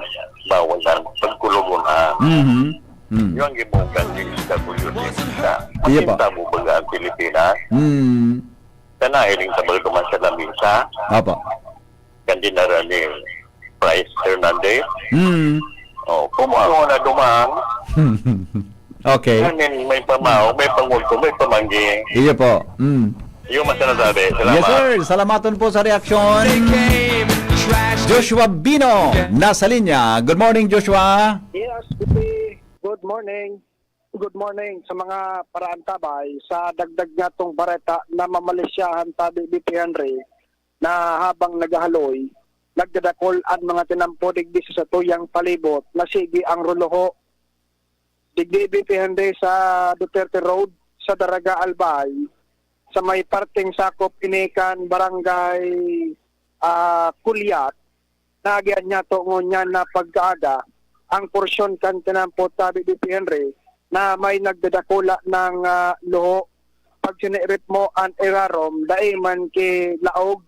bawal na, pagkulugon na. Mhm. Mm. Yung gibuwang kan D S W D sa. Iya po. Makinta mo baga ang Pilipinas? Mm. Sa nahiling sa baga duman sa lamisa? Opo. kan General ni Bryce Hernandez. Hmm. Oh, kung ano na duman, Okay. I mean, may pamao, may pangulto, may pamanggi. Iyo po. Mm. Yung mas sinasabi. Yes, Salamat. sir. Salamaton po sa reaksyon. Joshua Bino, nasa linya. Good morning, Joshua. Yes, good morning. Good morning sa mga paraantabay. Sa dagdag nga tong bareta na mamalisyahan tabi, B P Henry, na habang naghahaloy, nagdadakol an mga tinampo digdi sa satuyang palibot na sige ang ruluho. Digdi, B P Henry, sa Duterte Road, sa Daraga, Albay, sa may parteng sakop ini kan Barangay, ah, Kulyat, naagihan niyato ngunyan na pagkaaga ang porsyon kan tinampo tabi, B P Henry, na may nagdadakula ng, ah, luho. Pag sinirit mo an irarom, dai man ki laog,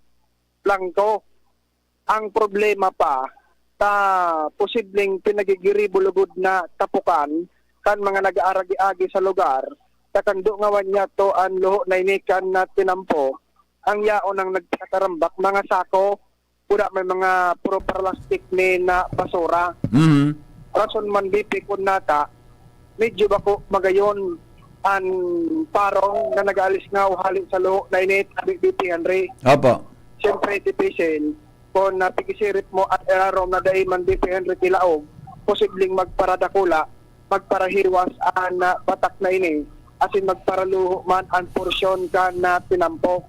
plangko. Ang problema pa, ta posibleng pinagigiribo lugod na tapokan kan mga nag-aaragi-agi sa lugar, ta kan dungawan niyato an luho na ini kan na tinampo, ang yaon ang nagpakarambak, mga sako, kuda may mga puro parlastik ni na basura. Mhm. Rason man, B P, kun nata, medyo bako magayon an parong na nag-aalis nga hali sa luho na ini, tabi, B P Henry. Opo. Siyempre, tipisil, kung napigisirit mo at erarom na dai man, B P Henry, tilaog, posibleng magparadakula, magparahiwas an, ah, batak na ini, asin magparaluho man an porsyon kan, ah, tinampo.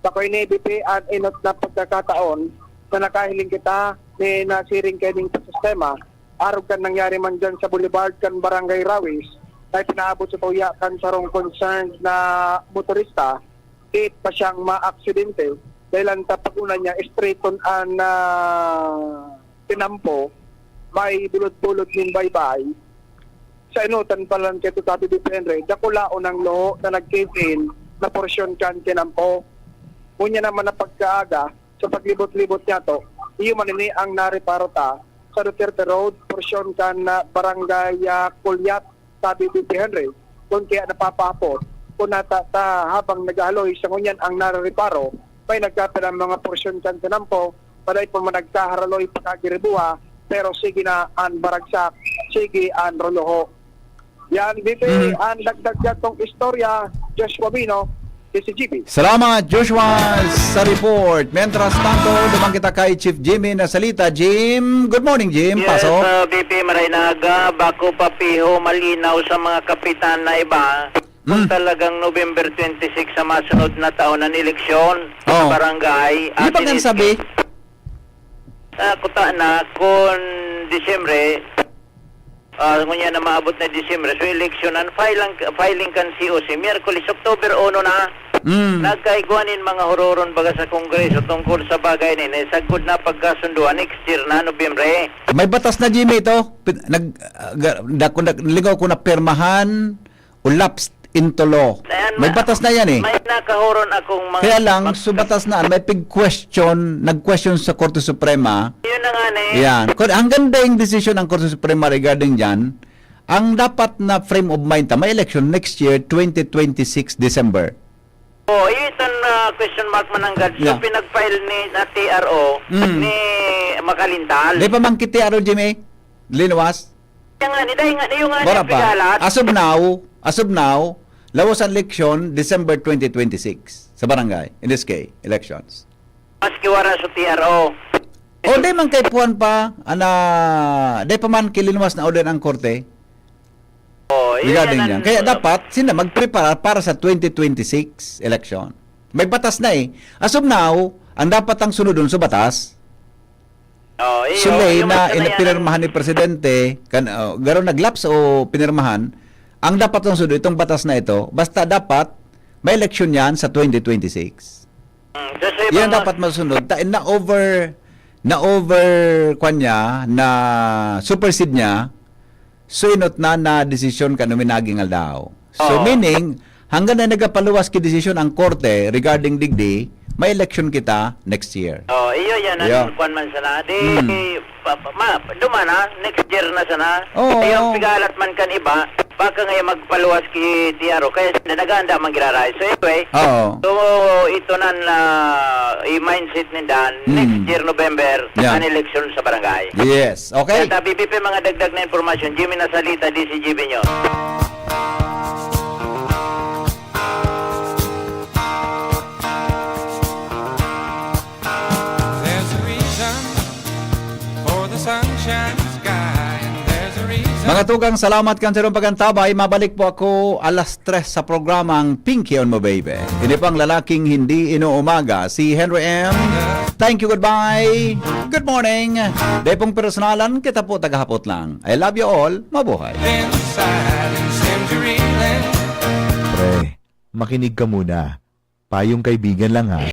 Bako ini, B P, an enot na pagkakataon na nakahiling kita ni nasiring kaining sistema, arog kan nangyari man dyan sa Boulevard kan Barangay Rawis, na ipinaabot sa tuya kan sarong concerned na motorista, hit pa siyang maaksidente. Dahilan ta pag-una niya, straighton an, ah, tinampo, may bulod-bulod nin baybay. Sa enotan pa lang kay Tutapi Dependre, dakulaon ang luho na nag-cave in na porsyon kan tinampo. Ngunyan naman na pagkaaga, sa paglibot-libot niyato, iyo man ini ang nareparo ta sa Duterte Road, porsyon kan, ah, Barangay, ah, Kulyat, tabi ni Henry. Kun kaya napapahapot, kun nata ta habang naghahaloy sa ngunyan ang narereparo, may nagkapirang mga porsyon kan tinampo, paday pa man nagkaharaloy pakagiribuha, pero sige na an baragsak, sige an ruluho. Yan, B P, Mhm. ang dagdag niya tong istorya, Joshua Bino, D C G B. Salamat, Joshua, sa report. Mientras tanto, duman kita kay Chief Jimmy na salita. Jim, good morning, Jim. Yes, Paso. uh, B P, maray na aga. Bako pa piho malinaw sa mga kapitan na iba kung Mm. talagang November twenty-six sa masunod na taon ang eleksyon sa Oh. barangay Di at ba kan dinis-, sabi? Ah, kuta na, kung Disyembre, ah, ngunyan na maabot na Disyembre, so eleksyon, ang filing, filing kan C O C, Miyerkules, October uno na. Mm. Nagkaigwa nin mga huroron baga sa Kongreso tungkol sa bagay na ini, sagkod na pagkasunduan next year na, Nobyembre. May batas na, Jimmy, ito. Pin-, nag-, ah, ga-, da-, kung nag-, lingaw ko na pirmahan o lapsed into law. Ayan, May ma-, batas na yan, eh. may nakahuron akong mga Kaya lang, mag- so batas na, may pig-question, nag-question sa Korte Suprema. Yun na nga, eh. Yan. Kung hanggang daing desisyon ang Korte Suprema regarding dyan, ang dapat na frame of mind ta, may election next year, twenty twenty-six December. Oh, iton, ah, question mark man ang gad. So, Yeah. pinag-file ni, na T R O, Mm. ni Makalintal. Di pa man ki T R O, Jimmy? Linuwas? Kaya nga, ni, dahil nga, yung nga Wala niya pa. pigalat. As of now, as of now, lawas ang eleksyon, December twenty twenty-six, sa barangay, in this case, elections. Maski wala sa T R O. O, di man kay puwan pa, ana, di pa man kilinuwas na order ang korte Oh, yun regarding yan yan. ang Kaya dapat, sila magprepara para sa twenty twenty-six election. May batas na eh. As of now, ang dapat ang sunodon sa batas. Oh, iyo, Sulay iyo, na basta na ina-, yan ang pinirmahan ni Presidente, kan, oh, garo nag-lapse o pinirmahan, ang dapat ang sunod, itong batas na ito, basta dapat may eleksyon yan sa twenty twenty-six. Mm, so, sa Yan ibang dapat masunod. Ta, na over, na over, kwan niya, na supersede niya, so inot na, na desisyon kan minaging aldaw. So, Oo. meaning, hanggang na nagapaluwas ki desisyon ang korte regarding digdi, may election kita next year. Oh, iyo yan ang Iyo. kwan man sana. Di, Mm. pa, pa, ma, duman na, next year na sana. Oo. Di yung pigalat man kan iba, Baka nga magpaluwas ki Tiaro, kaya sila naghahanda man giraray. So anyway, Oo. so ito na na i-mindset nindan, Mm. next year November, Yeah. an eleksyon sa barangay. Yes. Okay. Kaya tabi, Pipe, mga dagdag na impormasyon, Jimmy Nasalita, D C G B News. There's a reason for the sunshine sky, and there's a reason. Mga tugang, salamat kan sarong pagantabay. Mabalik po ako alas tres sa programang Pinky on Mo Baby. Ini pang lalaking hindi inuumaga, si Henry M. Thank you, goodbye. Good morning. Dai pong personalan, kita po tagahapot lang. I love you all. Mabuhay. Inside and send you reeling. Pre, makinig ka muna. Payong kaibigan lang ha.